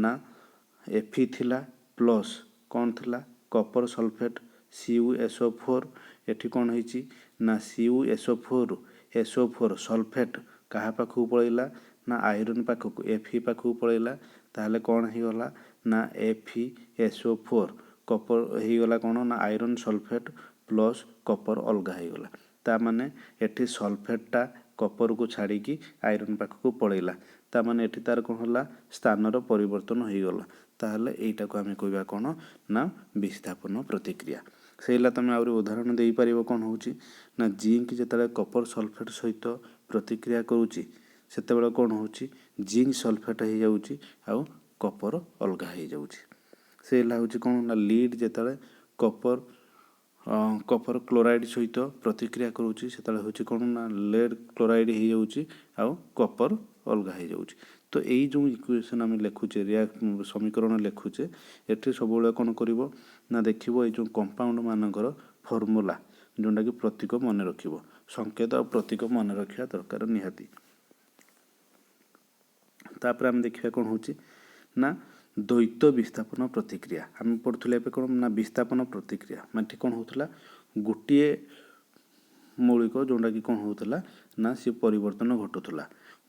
ନା ଏଫି ଥିଲା ପ୍ଲସ୍ କ'ଣ ଥିଲା? Copper sulphate, CuSO4। ଏଠି କ'ଣ ହେଇଛି ନା CuSO4, SO4 sulphate କାହା ପାଖକୁ ପଳେଇଲା ନା ଆଇରନ୍ ପାଖକୁ, ଏଫି ପାଖକୁ ପଳେଇଲା। ତାହେଲେ କ'ଣ ହେଇଗଲା ନା FeSO4 କପର ହେଇଗଲା କ'ଣ ନା ଆଇରନ୍ ସଲଫେଟ୍ ପ୍ଲସ୍ କପର ଅଲଗା ହେଇଗଲା। ତାମାନେ ଏଠି ସଲଫେଟ୍ଟା କପରକୁ ଛାଡ଼ିକି ଆଇରନ୍ ପାଖକୁ ପଳେଇଲା। ତାମାନେ ଏଠି ତାର କ'ଣ ହେଲା? ସ୍ଥାନର ପରିବର୍ତ୍ତନ ହେଇଗଲା। ତାହେଲେ ଏଇଟାକୁ ଆମେ କହିବା କ'ଣ ନା ବିସ୍ଥାପନ ପ୍ରତିକ୍ରିୟା। ସେଇଲା ତୁମେ ଆହୁରି ଉଦାହରଣ ଦେଇପାରିବ। କ'ଣ ହେଉଛି ନା ଜିଙ୍କ ଯେତେବେଳେ କପର ସଲଫେଟ୍ ସହିତ ପ୍ରତିକ୍ରିୟା କରୁଛି, ସେତେବେଳେ କ'ଣ ହେଉଛି? ଜିଙ୍କ ସଲଫେଟ୍ ହେଇଯାଉଛି ଆଉ କପର ଅଲଗା ହେଇଯାଉଛି। ସେ ହେଲା ହେଉଛି କ'ଣ ନା ଲିଡ୍ ଯେତେବେଳେ କପର କ୍ଲୋରାଇଡ଼୍ ସହିତ ପ୍ରତିକ୍ରିୟା କରୁଛି, ସେତେବେଳେ ହେଉଛି କ'ଣ ନା ଲେଡ୍ କ୍ଲୋରାଇଡ଼୍ ହେଇଯାଉଛି ଆଉ କପର ଅଲଗା ହେଇଯାଉଛି। ତ ଏଇ ଯେଉଁ ଇକ୍ୱେସନ୍ ଆମେ ଲେଖୁଛେ, ସମୀକରଣ ଲେଖୁଛେ, ଏଠି ସବୁବେଳେ କ'ଣ କରିବ ନା ଦେଖିବ ଏଇ ଯେଉଁ କମ୍ପାଉଣ୍ଡ ମାନଙ୍କର ଫର୍ମୁଲା, ଯେଉଁଟାକି ପ୍ରତୀକ ମନେ ରଖିବ। ସଂକେତ ଆଉ ପ୍ରତୀକ ମନେ ରଖିବା ଦରକାର ନିହାତି। ତାପରେ ଆମେ ଦେଖିବା କ'ଣ ହେଉଛି ନା ଦ୍ୱୈତ ବିସ୍ଥାପନ ପ୍ରତିକ୍ରିୟା। ଆମେ ପଢ଼ୁଥିଲେ ଏବେ କ'ଣ ନା ବିସ୍ଥାପନ ପ୍ରତିକ୍ରିୟା ମାନେ ଏଠି କ'ଣ ହେଉଥିଲା? ଗୋଟିଏ ମୌଳିକ ଯେଉଁଟାକି କ'ଣ ହେଉଥିଲା ନା ସେ ପରିବର୍ତ୍ତନ ଘଟୁଥିଲା,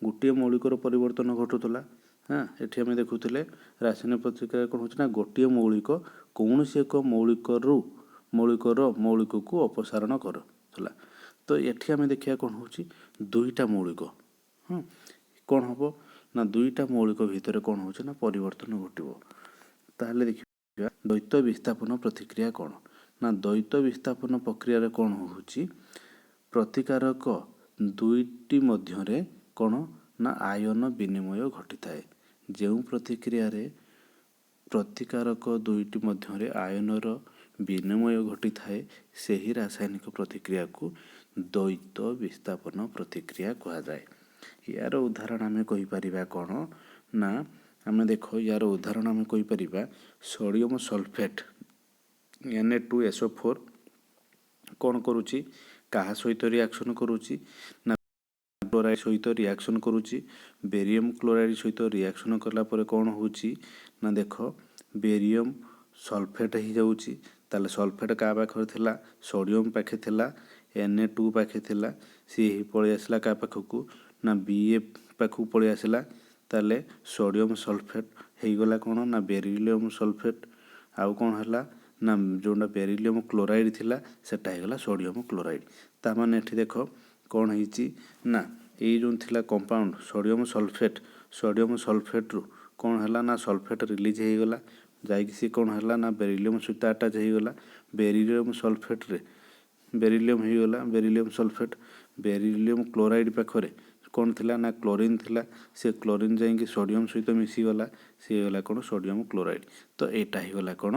ଗୋଟିଏ ମୌଳିକର ପରିବର୍ତ୍ତନ ଘଟୁଥିଲା। ହଁ, ଏଠି ଆମେ ଦେଖୁଥିଲେ ରାସାୟନିକ ପ୍ରତିକ୍ରିୟା କ'ଣ ହେଉଛି ନା ଗୋଟିଏ ମୌଳିକ କୌଣସି ଏକ ମୌଳିକରୁ ମୌଳିକର ମୌଳିକକୁ ଅପସାରଣ କରୁଥିଲା। ତ ଏଠି ଆମେ ଦେଖିବା କ'ଣ ହେଉଛି? ଦୁଇଟା ମୌଳିକ, ହଁ, କ'ଣ ହେବ ନା ଦୁଇଟା ମୌଳିକ ଭିତରେ କ'ଣ ହେଉଛି ନା ପରିବର୍ତ୍ତନ ଘଟିବ। ତାହେଲେ ଦେଖିବା ଦ୍ୱୈତ ବିସ୍ଥାପନ ପ୍ରତିକ୍ରିୟା କ'ଣ ନା ଦ୍ୱୈତ ବିସ୍ଥାପନ ପ୍ରକ୍ରିୟାରେ କ'ଣ ହେଉଛି? ପ୍ରତିକାରକ ଦୁଇଟି ମଧ୍ୟରେ କ'ଣ ନା ଆୟନ ବିନିମୟ ଘଟିଥାଏ। ଯେଉଁ ପ୍ରତିକ୍ରିୟାରେ ପ୍ରତିକାରକ ଦୁଇଟି ମଧ୍ୟରେ ଆୟନର ବିନିମୟ ଘଟିଥାଏ, ସେହି ରାସାୟନିକ ପ୍ରତିକ୍ରିୟାକୁ ଦ୍ୱୈତ ବିସ୍ଥାପନ ପ୍ରତିକ୍ରିୟା କୁହାଯାଏ। ୟାର ଉଦାହରଣ ଆମେ କହିପାରିବା କ'ଣ ନା ଆମେ ଦେଖ, ୟାର ଉଦାହରଣ ଆମେ କହିପାରିବା ସୋଡ଼ିୟମ ସଲଫେଟ୍ Na2SO4 କ'ଣ କରୁଛି? କାହା ସହିତ ରିଆକ୍ସନ୍ କରୁଛି ନା କ୍ଲୋରାଇଡ୍ ସହିତ ରିଆକ୍ସନ୍ କରୁଛି। ବେରିୟମ୍ କ୍ଲୋରାଇଡ୍ ସହିତ ରିଆକ୍ସନ୍ କଲା ପରେ କ'ଣ ହେଉଛି ନା ଦେଖ, ବେରିୟମ୍ ସଲଫେଟ୍ ହେଇଯାଉଛି। ତାହେଲେ ସଲଫେଟ୍ କାହା ପାଖରେ ଥିଲା? ସୋଡ଼ିୟମ୍ ପାଖେ ଥିଲା, Na2 ପାଖେ ଥିଲା। ସିଏ ପଳେଇ ଆସିଲା କାହା ପାଖକୁ ନା ବି ଏ ପାଖକୁ ପଳେଇ ଆସିଲା। ତାହେଲେ ସୋଡ଼ିୟମ୍ ସଲଫେଟ୍ ହେଇଗଲା କ'ଣ ନା ବେରିଲିୟମ୍ ସଲଫେଟ୍। ଆଉ କ'ଣ ହେଲା ନା ଯେଉଁଟା ବେରିଲିୟମ୍ କ୍ଲୋରାଇଡ୍ ଥିଲା, ସେଟା ହେଇଗଲା ସୋଡ଼ିୟମ୍ କ୍ଲୋରାଇଡ୍। ତା ମାନେ ଏଠି ଦେଖ କ'ଣ ହେଇଛି ନା ଏଇ ଯେଉଁ ଥିଲା କମ୍ପାଉଣ୍ଡ ସୋଡ଼ିୟମ୍ ସଲଫେଟ୍, ସୋଡ଼ିୟମ୍ ସଲଫେଟ୍ରୁ କ'ଣ ହେଲା ନା ସଲଫେଟ୍ ରିଲିଜ୍ ହେଇଗଲା, ଯାଇକି ସିଏ କ'ଣ ହେଲା ନା ବେରିଲିୟମ୍ ସହିତ ଆଟାଚ୍ ହେଇଗଲା। ବେରିଲିୟମ୍ ସଲଫେଟ୍ରେ ବେରିଲିୟମ୍ ହେଇଗଲା ବେରିଲିୟମ୍ ସଲଫେଟ୍। ବେରିଲିୟମ୍ କ୍ଲୋରାଇଡ୍ ପାଖରେ କ'ଣ ଥିଲା ନା କ୍ଲୋରିନ୍ ଥିଲା। ସେ କ୍ଲୋରିନ୍ ଯାଇକି ସୋଡ଼ିୟମ୍ ସହିତ ମିଶିଗଲା, ସିଏ ହେଇଗଲା କ'ଣ? Sodium chloride. ତ ଏଇଟା ହେଇଗଲା କ'ଣ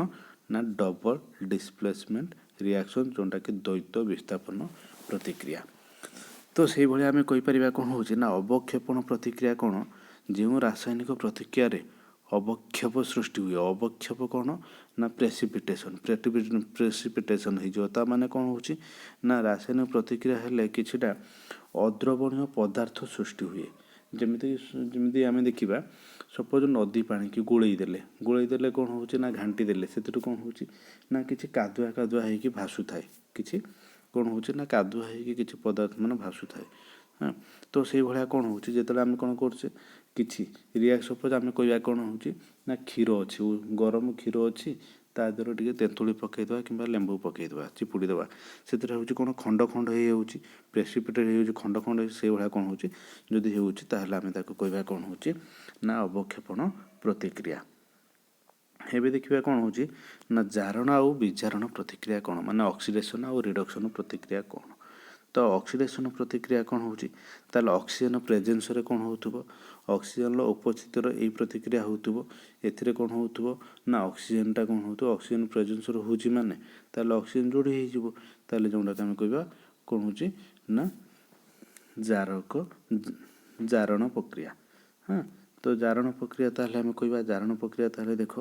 ନା ଡବଲ୍ ଡିସପ୍ଲେସମେଣ୍ଟ ରିଆକ୍ସନ୍, ଯେଉଁଟାକି ଦ୍ୱୈତ ବିସ୍ଥାପନ ପ୍ରତିକ୍ରିୟା। ତ ସେଇଭଳି ଆମେ କହିପାରିବା କ'ଣ ହେଉଛି ନା ଅବକ୍ଷେପଣ ପ୍ରତିକ୍ରିୟା କ'ଣ? ଯେଉଁ ରାସାୟନିକ ପ୍ରତିକ୍ରିୟାରେ ଅବକ୍ଷେପ ସୃଷ୍ଟି ହୁଏ। ଅବକ୍ଷେପ କ'ଣ ନା ପ୍ରେସିପିଟେସନ୍, ପ୍ରେସିପିଟେସନ୍ ହେଇଯିବ। ତା ମାନେ କ'ଣ ହେଉଛି ନା ରାସାୟନିକ ପ୍ରତିକ୍ରିୟା ହେଲେ କିଛିଟା ଅଦ୍ରବଣୀୟ ପଦାର୍ଥ ସୃଷ୍ଟି ହୁଏ। ଯେମିତି ଆମେ ଦେଖିବା, ସପୋଜ୍ ନଦୀ ପାଣିକି ଗୋଳେଇ ଦେଲେ, ଗୋଳେଇ ଦେଲେ କ'ଣ ହେଉଛି ନା ଘାଣ୍ଟି ଦେଲେ, ସେଥିରୁ କ'ଣ ହେଉଛି ନା କିଛି କାଦୁଆ କାଦୁଆ ହେଇକି ଭାସୁଥାଏ। କିଛି କ'ଣ ହେଉଛି ନା କାଦୁଆ ହେଇକି କିଛି ପଦାର୍ଥ ମାନେ ଭାସୁଥାଏ। ହଁ, ତ ସେଇଭଳିଆ କ'ଣ ହେଉଛି, ଯେତେବେଳେ ଆମେ କ'ଣ କରୁଛେ କିଛି ରିଆକ୍ଟ, ସପୋଜ୍ ଆମେ କହିବା କ'ଣ ହେଉଛି ନା କ୍ଷୀର ଅଛି, ଗରମ କ୍ଷୀର ଅଛି, ତା ଦେହରେ ଟିକେ ତେନ୍ତୁଳି ପକାଇଦେବା କିମ୍ବା ଲେମ୍ବୁ ପକାଇଦେବା, ଚିପୁଡ଼ି ଦେବା, ସେଥିରେ ହେଉଛି କ'ଣ ଖଣ୍ଡ ଖଣ୍ଡ ହେଇଯାଉଛି, ପ୍ରେସିପିଟେଟ୍ ହେଇଯାଉଛି, ଖଣ୍ଡ ଖଣ୍ଡ। ସେଇଭଳିଆ କ'ଣ ହେଉଛି, ଯଦି ହେଉଛି ତାହେଲେ ଆମେ ତାକୁ କହିବା କ'ଣ ହେଉଛି ନା ଅବକ୍ଷେପଣ ପ୍ରତିକ୍ରିୟା। ଏବେ ଦେଖିବା କ'ଣ ହେଉଛି ନା ଜାରଣ ଆଉ ବିଜାରଣ ପ୍ରତିକ୍ରିୟା କ'ଣ, ମାନେ ଅକ୍ସିଡେସନ୍ ଆଉ ରିଡକ୍ସନ୍ ପ୍ରତିକ୍ରିୟା କ'ଣ। ତ ଅକ୍ସିଡେସନ୍ ପ୍ରତିକ୍ରିୟା କ'ଣ ହେଉଛି? ତାହେଲେ ଅକ୍ସିଜେନ୍ ପ୍ରେଜେନ୍ସରେ କ'ଣ ହେଉଥିବ? ଅକ୍ସିଜେନ୍ର ଉପସ୍ଥିତିର ଏଇ ପ୍ରତିକ୍ରିୟା ହେଉଥିବ। ଏଥିରେ କ'ଣ ହେଉଥିବ ନା ଅକ୍ସିଜେନ୍ଟା କ'ଣ ହେଉଥିବ? ଅକ୍ସିଜେନ୍ ପ୍ରେଜେନ୍ସରେ ହେଉଛି ମାନେ ତାହେଲେ ଅକ୍ସିଜେନ୍ ଯୋଡ଼ି ହେଇଯିବ। ତାହେଲେ ଯେଉଁଟାକି ଆମେ କହିବା କ'ଣ ହେଉଛି ନା ଜାରଣ ପ୍ରକ୍ରିୟା। ହଁ, ତ ଜାରଣ ପ୍ରକ୍ରିୟା ତାହେଲେ ଆମେ କହିବା ଜାରଣ ପ୍ରକ୍ରିୟା। ତାହେଲେ ଦେଖ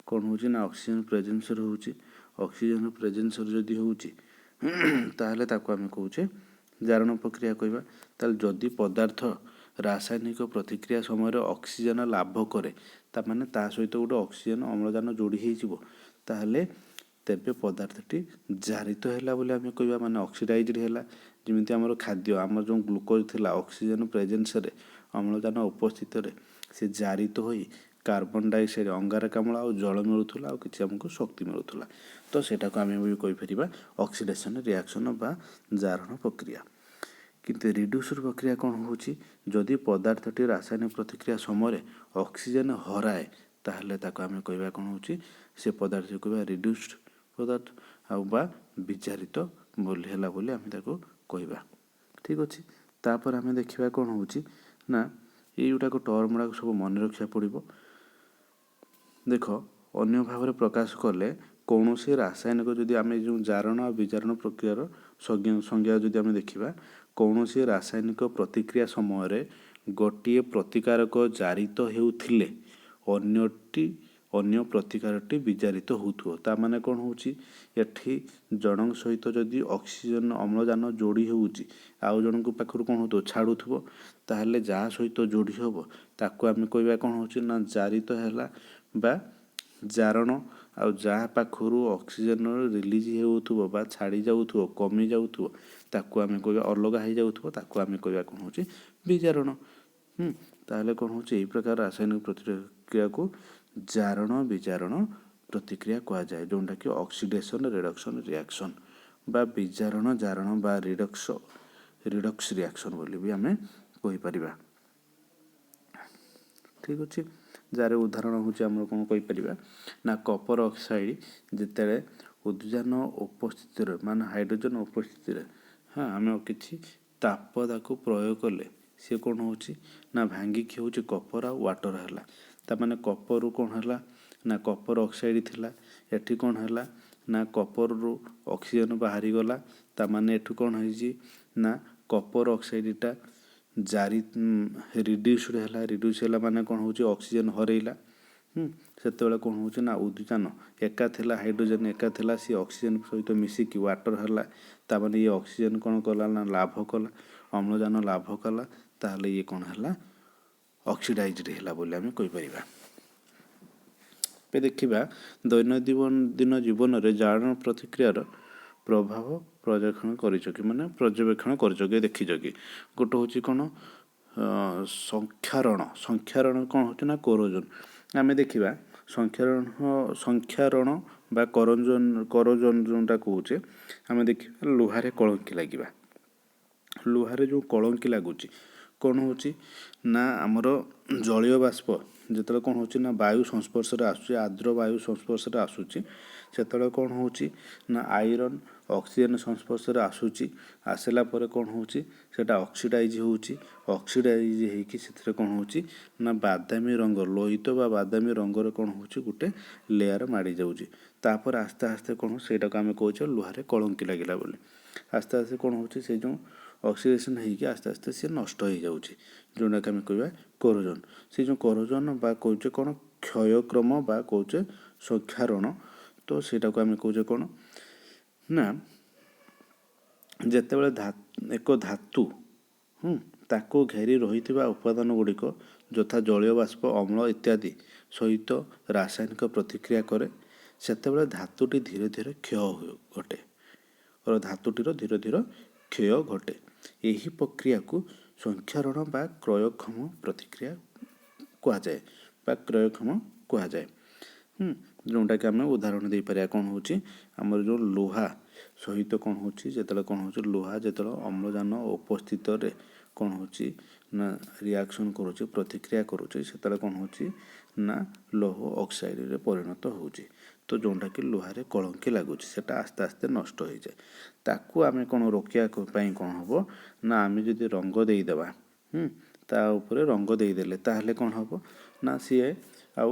କ'ଣ ହେଉଛି ନା ଅକ୍ସିଜେନ୍ ପ୍ରେଜେନ୍ସରେ ହେଉଛି। ଅକ୍ସିଜେନ୍ ପ୍ରେଜେନ୍ସରେ ଯଦି ହେଉଛି, ତାହେଲେ ତାକୁ ଆମେ କହୁଛେ ଜାରଣ ପ୍ରକ୍ରିୟା କହିବା। ତାହେଲେ ଯଦି ପଦାର୍ଥ ରାସାୟନିକ ପ୍ରତିକ୍ରିୟା ସମୟରେ ଅକ୍ସିଜେନ୍ ଲାଭ କରେ, ତା ମାନେ ତା ସହିତ ଗୋଟେ ଅକ୍ସିଜେନ୍ ଅମ୍ଳଜାନ ଯୋଡ଼ି ହେଇଯିବ, ତାହେଲେ ତେବେ ପଦାର୍ଥଟି ଜାରିତ ହେଲା ବୋଲି ଆମେ କହିବା, ମାନେ ଅକ୍ସିଡାଇଜ୍ଡ ହେଲା। ଯେମିତି ଆମର ଖାଦ୍ୟ, ଆମର ଯେଉଁ ଗ୍ଲୁକୋଜ୍ ଥିଲା, ଅକ୍ସିଜେନ୍ ପ୍ରେଜେନ୍ସରେ, ଅମ୍ଳଜାନ ଉପସ୍ଥିତରେ ସେ ଜାରିତ ହୋଇ କାର୍ବନ ଡାଇଅକ୍ସାଇଡ଼, ଅଙ୍ଗାରକାମ୍ଳ ଆଉ ଜଳ ମିଳୁଥିଲା ଆଉ କିଛି ଆମକୁ ଶକ୍ତି ମିଳୁଥିଲା। ତ ସେଇଟାକୁ ଆମେ ବି କହିପାରିବା ଅକ୍ସିଡେସନ୍ ରିଆକ୍ସନ୍ ବା ଜାରଣ ପ୍ରକ୍ରିୟା। କିନ୍ତୁ ରିଡ୍ୟୁସର୍ ପ୍ରକ୍ରିୟା କ'ଣ ହେଉଛି? ଯଦି ପଦାର୍ଥଟି ରାସାୟନିକ ପ୍ରତିକ୍ରିୟା ସମୟରେ ଅକ୍ସିଜେନ୍ ହରାଏ, ତାହେଲେ ତାକୁ ଆମେ କହିବା କ'ଣ ହେଉଛି, ସେ ପଦାର୍ଥକୁ କହିବା ରିଡ୍ୟୁସ୍ଡ ପଦାର୍ଥ ଆଉ ବା ବିଜାରିତ ବୋଲି ହେଲା ବୋଲି ଆମେ ତାକୁ କହିବା। ଠିକ୍ ଅଛି। ତାପରେ ଆମେ ଦେଖିବା କ'ଣ ହେଉଛି ନା ଏଇଗୁଡ଼ାକ ଟର୍ମ ଗୁଡ଼ାକ ସବୁ ମନେ ରଖିବାକୁ ପଡ଼ିବ। ଦେଖ, ଅନ୍ୟ ଭାବରେ ପ୍ରକାଶ କଲେ କୌଣସି ରାସାୟନିକ, ଯଦି ଆମେ ଯେଉଁ ଜାରଣ ଆଉ ବିଜାରଣ ପ୍ରକ୍ରିୟାର ସଂଜ୍ଞା ଯଦି ଆମେ ଦେଖିବା, କୌଣସି ରାସାୟନିକ ପ୍ରତିକ୍ରିୟା ସମୟରେ ଗୋଟିଏ ପ୍ରତିକାରକ ଜାରିତ ହେଉଥିଲେ ଅନ୍ୟ ପ୍ରତିକାରଟି ବିଜାରିତ ହେଉଥିବ। ତା ମାନେ କ'ଣ ହେଉଛି? ଏଠି ଜଣଙ୍କ ସହିତ ଯଦି ଅକ୍ସିଜେନ୍ ଅମ୍ଳଜାନ ଯୋଡ଼ି ହେଉଛି, ଆଉ ଜଣଙ୍କ ପାଖରୁ କ'ଣ ହେଉଥିବ? ଛାଡ଼ୁଥିବ। ତାହେଲେ ଯାହା ସହିତ ଯୋଡ଼ି ହେବ ତାକୁ ଆମେ କହିବା କ'ଣ ହେଉଛି ନା ଜାରିତ ହେଲା ବା ଜାରଣ। ଆଉ ଯାହା ପାଖରୁ ଅକ୍ସିଜେନ୍ ରିଲିଜ୍ ହେଉଥିବ ବା ଛାଡ଼ି ଯାଉଥିବ, କମି ଯାଉଥିବ, ତାକୁ ଆମେ କହିବା, ଅଲଗା ହେଇଯାଉଥିବ, ତାକୁ ଆମେ କହିବା କ'ଣ ହେଉଛି? ବିଜାରଣ। ତାହେଲେ କ'ଣ ହେଉଛି? ଏହି ପ୍ରକାର ରାସାୟନିକ ପ୍ରତିକ୍ରିୟାକୁ ଜାରଣ ବିଜାରଣ ପ୍ରତିକ୍ରିୟା କୁହାଯାଏ, ଯେଉଁଟାକି ଅକ୍ସିଡେସନ୍ ରିଡକ୍ସନ୍ ରିଆକ୍ସନ୍ ବା ବିଜାରଣ ଜାରଣ ବା ରିଡକ୍ସ ରିଆକ୍ସନ୍ ବୋଲି ବି ଆମେ କହିପାରିବା। ଠିକ୍ ଅଛି। ଯାହାର ଉଦାହରଣ ହେଉଛି, ଆମର କ'ଣ କହିପାରିବା ନା କପର ଅକ୍ସାଇଡ଼ ଯେତେବେଳେ ଉଦ୍ଜାନ ଉପସ୍ଥିତିରେ, ମାନେ ହାଇଡ୍ରୋଜେନ୍ ଉପସ୍ଥିତିରେ, ହଁ, ଆମେ କିଛି ତାପ ତାକୁ ପ୍ରୟୋଗ କଲେ ସିଏ କ'ଣ ହେଉଛି ନା ଭାଙ୍ଗିକି ହେଉଛି କପର ଆଉ ୱାଟର ହେଲା। ତାମାନେ କପରରୁ କ'ଣ ହେଲା ନା କପର ଅକ୍ସାଇଡ଼ ଥିଲା, ଏଠି କ'ଣ ହେଲା ନା କପରରୁ ଅକ୍ସିଜେନ୍ ବାହାରିଗଲା। ତାମାନେ ଏଠୁ କ'ଣ ହେଇଛି ନା କପର ଅକ୍ସାଇଡ଼ଟା ଜାରି ରିଡ୍ୟୁସ୍ଡ ହେଲା। ରିଡ୍ୟୁସ୍ ହେଲା ମାନେ କ'ଣ ହେଉଛି? ଅକ୍ସିଜେନ୍ ହରେଇଲା। ସେତେବେଳେ କ'ଣ ହେଉଛି ନା ଉଦ୍ଜାନ ଏକା ଥିଲା, ହାଇଡ୍ରୋଜେନ୍ ଏକା ଥିଲା, ସିଏ ଅକ୍ସିଜେନ୍ ସହିତ ମିଶିକି ୱାଟର ହେଲା। ତାମାନେ ଇଏ ଅକ୍ସିଜେନ୍ କ'ଣ କଲା ନା ଲାଭ କଲା, ଅମ୍ଳଜାନ ଲାଭ କଲା। ତାହେଲେ ଇଏ କ'ଣ ହେଲା? ଅକ୍ସିଡାଇଜ୍ଡ ହେଲା ବୋଲି ଆମେ କହିପାରିବା। ଏବେ ଦେଖିବା, ଦୈନନ୍ଦିନ ଜୀବନରେ ଜାରଣ ପ୍ରତିକ୍ରିୟାର ପ୍ରଭାବ ପର୍ଯ୍ୟବେକ୍ଷଣ କରିଛ କି, ମାନେ ପର୍ଯ୍ୟବେକ୍ଷଣ କରିଛ କି, ଦେଖିଛ କି? ଗୋଟେ ହେଉଛି କ'ଣ? ସଂକ୍ଷାରଣ। ସଂକ୍ଷାରଣ କ'ଣ ହେଉଛି ନା କୋରୋଜନ୍। ଆମେ ଦେଖିବା ସଂକ୍ଷାରଣ। ସଂକ୍ଷାରଣ ବା କରଞ୍ଜନ, କରୋଜନ ଯେଉଁଟା କହୁଛେ, ଆମେ ଦେଖିବା ଲୁହାରେ କଳଙ୍କି ଲାଗିବା। ଲୁହାରେ ଯେଉଁ କଳଙ୍କି ଲାଗୁଛି, କ'ଣ ହେଉଛି ନା ଆମର ଜଳୀୟ ବାଷ୍ପ ଯେତେବେଳେ କ'ଣ ହେଉଛି ନା ବାୟୁ ସଂସ୍ପର୍ଶରେ ଆସୁଛି, ଆର୍ଦ୍ର ବାୟୁ ସଂସ୍ପର୍ଶରେ ଆସୁଛି, ସେତେବେଳେ କ'ଣ ହେଉଛି ନା ଆଇରନ୍ ଅକ୍ସିଜେନ୍ ସଂସ୍ପର୍ଶରେ ଆସୁଛି। ଆସିଲା ପରେ କ'ଣ ହେଉଛି? ସେଇଟା ଅକ୍ସିଡାଇଜ୍ ହେଉଛି। ଅକ୍ସିଡାଇଜ୍ ହେଇକି ସେଥିରେ କ'ଣ ହେଉଛି ନା ବାଦାମୀ ରଙ୍ଗ, ଲୋହିତ ବା ବାଦାମୀ ରଙ୍ଗର କ'ଣ ହେଉଛି, ଗୋଟେ ଲେୟାର ମାଡ଼ି ଯାଉଛି। ତାପରେ ଆସ୍ତେ ଆସ୍ତେ କ'ଣ, ସେଇଟାକୁ ଆମେ କହୁଛେ ଲୁହାରେ କଳଙ୍କି ଲାଗିଲା ବୋଲି। ଆସ୍ତେ ଆସ୍ତେ କ'ଣ ହେଉଛି, ସେ ଯେଉଁ ଅକ୍ସିଡେସନ୍ ହେଇକି ଆସ୍ତେ ଆସ୍ତେ ସିଏ ନଷ୍ଟ ହେଇଯାଉଛି, ଯେଉଁଟାକି ଆମେ କହିବା କରୋଜନ୍। ସେ ଯେଉଁ କରୋଜନ୍ ବା କହୁଛେ କ'ଣ କ୍ଷୟକ୍ରମ ବା କହୁଛେ ସଂକ୍ଷାରଣ, ତ ସେଇଟାକୁ ଆମେ କହୁଛେ କ'ଣ ନା ଯେତେବେଳେ ଏକ ଧାତୁ ତାକୁ ଘେରି ରହିଥିବା ଉପାଦାନ ଗୁଡ଼ିକ ଯଥା ଜଳୀୟ ବାଷ୍ପ, ଅମ୍ଳ ଇତ୍ୟାଦି ସହିତ ରାସାୟନିକ ପ୍ରତିକ୍ରିୟା କରେ, ସେତେବେଳେ ଧାତୁଟି ଧୀରେ ଧୀରେ କ୍ଷୟ ଘଟେ, ଧାତୁଟିର ଧୀରେ ଧୀରେ କ୍ଷୟ ଘଟେ। ଏହି ପ୍ରକ୍ରିୟାକୁ ସଂକ୍ଷାରଣ ବା କ୍ଷୟକ୍ଷମ ପ୍ରତିକ୍ରିୟା କୁହାଯାଏ ବା କ୍ଷୟକ୍ଷମ କୁହାଯାଏ। ଯେଉଁଟାକି ଆମେ ଉଦାହରଣ ଦେଇପାରିବା, କ'ଣ ହେଉଛି, ଆମର ଯେଉଁ ଲୁହା ସହିତ କ'ଣ ହେଉଛି, ଯେତେବେଳେ କ'ଣ ହେଉଛି, ଲୁହା ଯେତେବେଳେ ଅମ୍ଳଜାନ ଉପସ୍ଥିତରେ କ'ଣ ହେଉଛି ନା ରିଆକ୍ସନ୍ କରୁଛି, ପ୍ରତିକ୍ରିୟା କରୁଛି, ସେତେବେଳେ କ'ଣ ହେଉଛି ନା ଲୌହ ଅକ୍ସାଇଡ଼ରେ ପରିଣତ ହେଉଛି। ତ ଯେଉଁଟାକି ଲୁହାରେ କଳଙ୍କି ଲାଗୁଛି, ସେଟା ଆସ୍ତେ ଆସ୍ତେ ନଷ୍ଟ ହେଇଯାଏ। ତାକୁ ଆମେ କ'ଣ ରୋକିବା ପାଇଁ କ'ଣ ହେବ ନା ଆମେ ଯଦି ରଙ୍ଗ ଦେଇଦେବା, ତା ଉପରେ ରଙ୍ଗ ଦେଇଦେଲେ, ତାହେଲେ କ'ଣ ହେବ ନା ସିଏ ଆଉ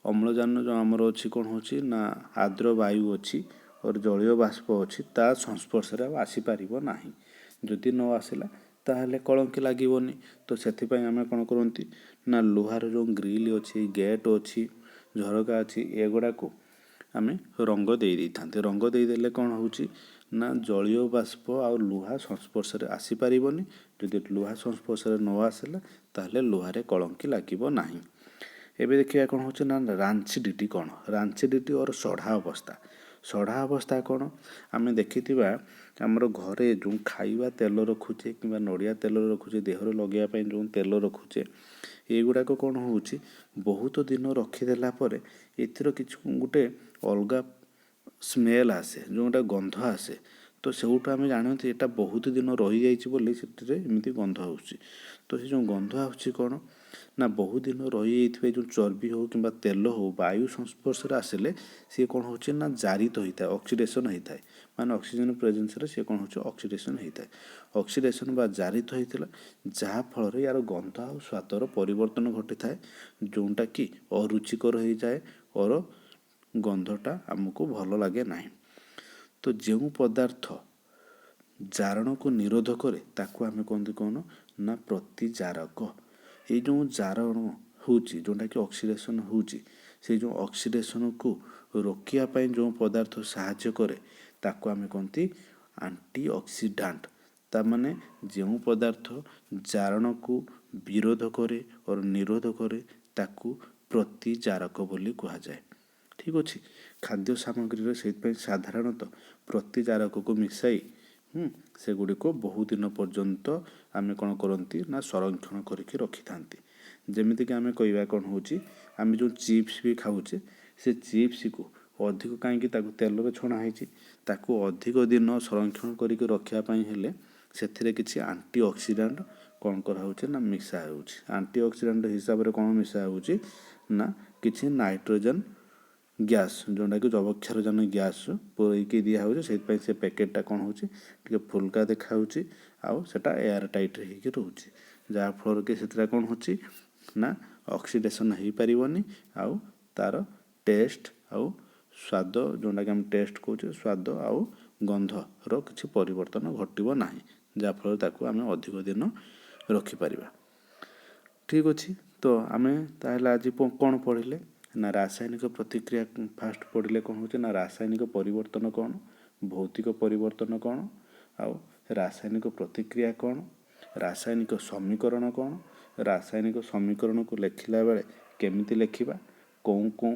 ଅମ୍ଳଜାନ ଯେଉଁ ଆମର ଅଛି, କ'ଣ ହେଉଛି ନା ଆର୍ଦ୍ର ବାୟୁ ଅଛି ଓ ଜଳୀୟ ବାଷ୍ପ ଅଛି, ତା ସଂସ୍ପର୍ଶରେ ଆଉ ଆସିପାରିବ ନାହିଁ। ଯଦି ନ ଆସିଲା, ତାହେଲେ କଳଙ୍କି ଲାଗିବନି। ତ ସେଥିପାଇଁ ଆମେ କ'ଣ କରନ୍ତି ନା ଲୁହାର ଯେଉଁ ଗ୍ରିଲ୍ ଅଛି, ଗେଟ୍ ଅଛି, ଝରକା ଅଛି, ଏଗୁଡ଼ାକୁ ଆମେ ରଙ୍ଗ ଦେଇ ଦେଇଥାନ୍ତି। ରଙ୍ଗ ଦେଇଦେଲେ କ'ଣ ହେଉଛି ନା ଜଳୀୟ ବାଷ୍ପ ଆଉ ଲୁହା ସଂସ୍ପର୍ଶରେ ଆସିପାରିବନି। ଯଦି ଲୁହା ସଂସ୍ପର୍ଶରେ ନ ଆସିଲା, ତାହେଲେ ଲୁହାରେ କଳଙ୍କି ଲାଗିବ ନାହିଁ। ଏବେ ଦେଖିବା କ'ଣ ହେଉଛି ନା ରାନ୍ସିଡିଟି କ'ଣ? ରାନ୍ସିଡିଟି ଅର୍ ସଢ଼ା ଅବସ୍ଥା। ସଢ଼ା ଅବସ୍ଥା କ'ଣ? ଆମେ ଦେଖିଥିବା, ଆମର ଘରେ ଯେଉଁ ଖାଇବା ତେଲ ରଖୁଛେ କିମ୍ବା ନଡ଼ିଆ ତେଲ ରଖୁଛେ, ଦେହରେ ଲଗାଇବା ପାଇଁ ଯେଉଁ ତେଲ ରଖୁଛେ, ଏଗୁଡ଼ାକ କ'ଣ ହେଉଛି, ବହୁତ ଦିନ ରଖିଦେଲା ପରେ ଏଥିର କିଛି ଗୋଟେ ଅଲଗା ସ୍ମେଲ୍ ଆସେ, ଯେଉଁଟା ଗନ୍ଧ ଆସେ। ତ ସେଇଠୁ ଆମେ ଜାଣନ୍ତି ଏଇଟା ବହୁତ ଦିନ ରହିଯାଇଛି ବୋଲି ସେଥିରେ ଏମିତି ଗନ୍ଧ ଆସୁଛି। ତ ସେ ଯେଉଁ ଗନ୍ଧ ଆସୁଛି, କ'ଣ ନା ବହୁତ ଦିନ ରହିଯାଇଥିବା ଯେଉଁ ଚର୍ବି ହେଉ କିମ୍ବା ତେଲ ହେଉ, ବାୟୁ ସଂସ୍ପର୍ଶରେ ଆସିଲେ ସିଏ କ'ଣ ହେଉଛି ନା ଜାରିତ ହୋଇଥାଏ, ଅକ୍ସିଡେସନ୍ ହେଇଥାଏ। ମାନେ ଅକ୍ସିଜେନ୍ ପ୍ରେଜେନ୍ସରେ ସିଏ କ'ଣ ହେଉଛି, ଅକ୍ସିଡେସନ୍ ହେଇଥାଏ। ଅକ୍ସିଡେସନ୍ ବା ଜାରିତ ହେଇଥିଲା, ଯାହାଫଳରେ ୟାର ଗନ୍ଧ ଆଉ ସ୍ୱାଦର ପରିବର୍ତ୍ତନ ଘଟିଥାଏ, ଯେଉଁଟାକି ଅରୁଚିକର ହେଇଯାଏ ଅର ଗନ୍ଧଟା ଆମକୁ ଭଲ ଲାଗେ ନାହିଁ। ତ ଯେଉଁ ପଦାର୍ଥ ଜାରଣକୁ ନିରୋଧ କରେ, ତାକୁ ଆମେ କହନ୍ତି କ'ଣ ନା ପ୍ରତିଜାରକ। ଏଇ ଯେଉଁ ଜାରଣ ହେଉଛି, ଯେଉଁଟାକି ଅକ୍ସିଡେସନ୍ ହେଉଛି, ସେଇ ଯେଉଁ ଅକ୍ସିଡେସନ୍କୁ ରୋକିବା ପାଇଁ ଯେଉଁ ପଦାର୍ଥ ସାହାଯ୍ୟ କରେ, ତାକୁ ଆମେ କହନ୍ତି ଆଣ୍ଟି ଅକ୍ସିଡାଣ୍ଟ। ତାମାନେ ଯେଉଁ ପଦାର୍ଥ ଜାରଣକୁ ବିରୋଧ କରେ ଓ ନିରୋଧ କରେ, ତାକୁ ପ୍ରତିଜାରକ ବୋଲି କୁହାଯାଏ। ଠିକ୍ ଅଛି। ଖାଦ୍ୟ ସାମଗ୍ରୀରେ ସେଇଥିପାଇଁ ସାଧାରଣତଃ ପ୍ରତିଜାରକକୁ ମିଶାଇ ସେଗୁଡ଼ିକ ବହୁଦିନ ପର୍ଯ୍ୟନ୍ତ ଆମେ କ'ଣ କରନ୍ତି ନା ସଂରକ୍ଷଣ କରିକି ରଖିଥାନ୍ତି। ଯେମିତିକି ଆମେ କହିବା କ'ଣ ହେଉଛି, ଆମେ ଯେଉଁ ଚିପ୍ସ ବି ଖାଉଛେ, ସେ ଚିପ୍ସକୁ ଅଧିକ କାହିଁକି ତାକୁ ତେଲରେ ଛଣା ହେଇଛି, ତାକୁ ଅଧିକ ଦିନ ସଂରକ୍ଷଣ କରିକି ରଖିବା ପାଇଁ ହେଲେ ସେଥିରେ କିଛି ଆଣ୍ଟି ଅକ୍ସିଡାଣ୍ଟ କ'ଣ କରାହେଉଛି ନା ମିଶା ହେଉଛି। ଆଣ୍ଟି ଅକ୍ସିଡାଣ୍ଟ ହିସାବରେ କ'ଣ ମିଶା ହେଉଛି ନା କିଛି ନାଇଟ୍ରୋଜେନ୍ ଗ୍ୟାସ୍, ଯେଉଁଟାକି ଯବକ୍ଷାରଜାନ ଗ୍ୟାସ୍ ପୁରେଇକି ଦିଆହେଉଛି। ସେଇଥିପାଇଁ ସେ ପ୍ୟାକେଟ୍ଟା କ'ଣ ହେଉଛି, ଟିକେ ଫୁଲକା ଦେଖାହେଉଛି ଆଉ ସେଇଟା ଏୟାର ଟାଇଟ୍ ହେଇକି ରହୁଛି, ଯାହାଫଳରେ କି ସେଥିରେ କ'ଣ ହେଉଛି ନା ଅକ୍ସିଡେସନ୍ ହେଇପାରିବନି ଆଉ ତା'ର ଟେଷ୍ଟ ଆଉ ସ୍ୱାଦ, ଯେଉଁଟାକି ଆମେ ଟେଷ୍ଟ କହୁଛେ, ସ୍ୱାଦ ଆଉ ଗନ୍ଧର କିଛି ପରିବର୍ତ୍ତନ ଘଟିବ ନାହିଁ, ଯାହାଫଳରେ ତାକୁ ଆମେ ଅଧିକ ଦିନ ରଖିପାରିବା। ଠିକ୍ ଅଛି, ତ ଆମେ ତାହେଲେ ଆଜି କ'ଣ ପଢ଼ିଲେ ନା ରାସାୟନିକ ପ୍ରତିକ୍ରିୟା ଫାଷ୍ଟ ପଢ଼ିଲେ। କ'ଣ ହେଉଛି ନା ରାସାୟନିକ ପରିବର୍ତ୍ତନ କ'ଣ, ଭୌତିକ ପରିବର୍ତ୍ତନ କ'ଣ, ଆଉ ରାସାୟନିକ ପ୍ରତିକ୍ରିୟା କ'ଣ, ରାସାୟନିକ ସମୀକରଣ କ'ଣ, ରାସାୟନିକ ସମୀକରଣକୁ ଲେଖିଲା ବେଳେ କେମିତି ଲେଖିବା, କେଉଁ କେଉଁ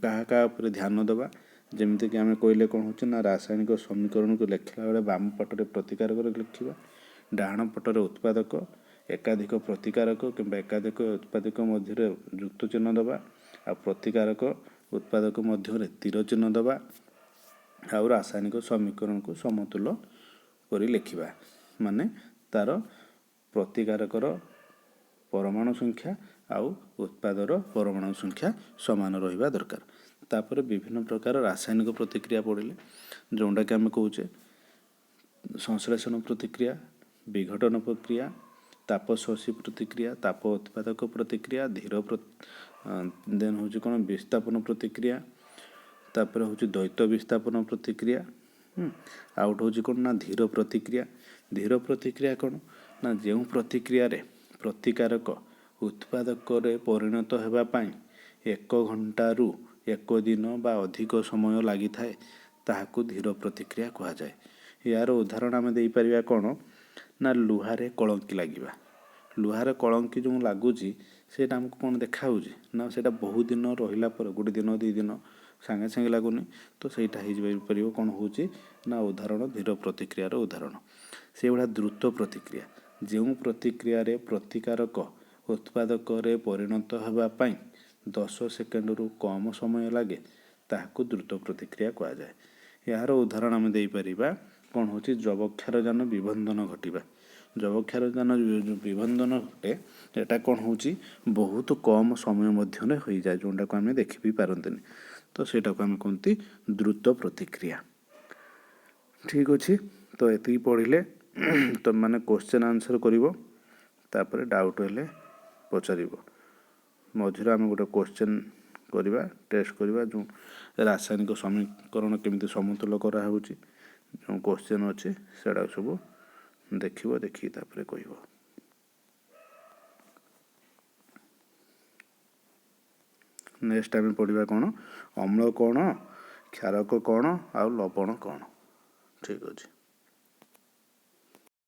କାହା କାହା ଉପରେ ଧ୍ୟାନ ଦେବା। ଯେମିତିକି ଆମେ କହିଲେ କ'ଣ ହେଉଛି ନା ରାସାୟନିକ ସମୀକରଣକୁ ଲେଖିଲା ବେଳେ ବାମ ପଟରେ ପ୍ରତିକାରକ ଲେଖିବା, ଡାହାଣ ପଟରେ ଉତ୍ପାଦକ, ଏକାଧିକ ପ୍ରତିକାରକ କିମ୍ବା ଏକାଧିକ ଉତ୍ପାଦକ ମଧ୍ୟରେ ଯୁକ୍ତ ଚିହ୍ନ ଦେବା, ଆଉ ପ୍ରତିକାରକ ଉତ୍ପାଦକ ମଧ୍ୟରେ ତୀର ଚିହ୍ନ ଦେବା, ଆଉ ରାସାୟନିକ ସମୀକରଣକୁ ସମତୁଲ କରି ଲେଖିବା, ମାନେ ତା'ର ପ୍ରତିକାରକର ପରମାଣୁ ସଂଖ୍ୟା ଆଉ ଉତ୍ପାଦର ପରମାଣୁ ସଂଖ୍ୟା ସମାନ ରହିବା ଦରକାର। ତାପରେ ବିଭିନ୍ନ ପ୍ରକାର ରାସାୟନିକ ପ୍ରତିକ୍ରିୟା ପଢ଼ିଲେ, ଯେଉଁଟାକି ଆମେ କହୁଛେ ସଂଶ୍ଳେଷଣ ପ୍ରତିକ୍ରିୟା, ବିଘଟନ ପ୍ରକ୍ରିୟା, ତାପଶୋଷୀ ପ୍ରତିକ୍ରିୟା, ତାପ ଉତ୍ପାଦକ ପ୍ରତିକ୍ରିୟା, ଧୀର ଦେନ୍ ହେଉଛି କ'ଣ ବିସ୍ଥାପନ ପ୍ରତିକ୍ରିୟା, ତାପରେ ହେଉଛି ଦ୍ୱୈତ ବିସ୍ଥାପନ ପ୍ରତିକ୍ରିୟା, ଆଉ ଗୋଟେ ହେଉଛି କ'ଣ ନା ଧୀର ପ୍ରତିକ୍ରିୟା। ଧୀର ପ୍ରତିକ୍ରିୟା କ'ଣ ନା ଯେଉଁ ପ୍ରତିକ୍ରିୟାରେ ପ୍ରତିକାରକ ଉତ୍ପାଦକରେ ପରିଣତ ହେବା ପାଇଁ 1 ଘଣ୍ଟାରୁ 1 ଦିନ ବା ଅଧିକ ସମୟ ଲାଗିଥାଏ, ତାହାକୁ ଧୀର ପ୍ରତିକ୍ରିୟା କୁହାଯାଏ। ଏହାର ଉଦାହରଣ ଆମେ ଦେଇପାରିବା କ'ଣ ନା ଲୁହାରେ କଳଙ୍କି ଲାଗିବା। ଲୁହାର କଳଙ୍କି ଯେଉଁ ଲାଗୁଛି ସେଇଟା ଆମକୁ କ'ଣ ଦେଖାହେଉଛି ନା ସେଇଟା ବହୁତ ଦିନ ରହିଲା ପରେ, ଗୋଟେ ଦିନ 2 ଦିନ, ସାଙ୍ଗେ ସାଙ୍ଗେ ଲାଗୁନି, ତ ସେଇଟା ହେଇପାରିବ କ'ଣ ହେଉଛି ନା ଉଦାହରଣ, ଧୀର ପ୍ରତିକ୍ରିୟାର ଉଦାହରଣ। ସେଇଭଳିଆ ଦ୍ରୁତ ପ୍ରତିକ୍ରିୟା, ଯେଉଁ ପ୍ରତିକ୍ରିୟାରେ ପ୍ରତିକାରକ ଉତ୍ପାଦକରେ ପରିଣତ ହେବା ପାଇଁ 10 ସେକେଣ୍ଡରୁ କମ୍ ସମୟ ଲାଗେ, ତାହାକୁ ଦ୍ରୁତ ପ୍ରତିକ୍ରିୟା କୁହାଯାଏ। ଏହାର ଉଦାହରଣ ଆମେ ଦେଇପାରିବା କ'ଣ ହେଉଛି ଯବକ୍ଷାରଜାନ ବିବନ୍ଧନ ଘଟିବା। ଯବକ୍ଷାରଜାନ ବିବନ୍ଧନ ଘଟେ, ଏଇଟା କ'ଣ ହେଉଛି ବହୁତ କମ୍ ସମୟ ମଧ୍ୟରେ ହୋଇଯାଏ, ଯେଉଁଟାକୁ ଆମେ ଦେଖି ବି ପାରନ୍ତିନି, ତ ସେଇଟାକୁ ଆମେ କୁହନ୍ତି ଦ୍ରୁତ ପ୍ରତିକ୍ରିୟା। ଠିକ୍ ଅଛି, ତ ଏତିକି ପଢ଼ିଲେ ତୁମେମାନେ କୋଶ୍ଚେନ୍ ଆନ୍ସର୍ କରିବ, ତାପରେ ଡାଉଟ୍ ହେଲେ ପଚାରିବ। ମଝିରେ ଆମେ ଗୋଟେ କୋଶ୍ଚେନ୍ କରିବା, ଟେଷ୍ଟ କରିବା, ଯେଉଁ ରାସାୟନିକ ସମୀକରଣ କେମିତି ସମତୁଲ କରାହେଉଛି, ଯେଉଁ କୋଶ୍ଚେନ୍ ଅଛି ସେଗୁଡ଼ାକ ସବୁ ଦେଖିବ, ଦେଖିକି ତାପରେ କହିବ। ନେକ୍ସଟ ଆମେ ପଢ଼ିବା କ'ଣ ଅମ୍ଳ କ'ଣ, କ୍ଷାରକ କ'ଣ, ଆଉ ଲବଣ କ'ଣ। ଠିକ୍ ଅଛି।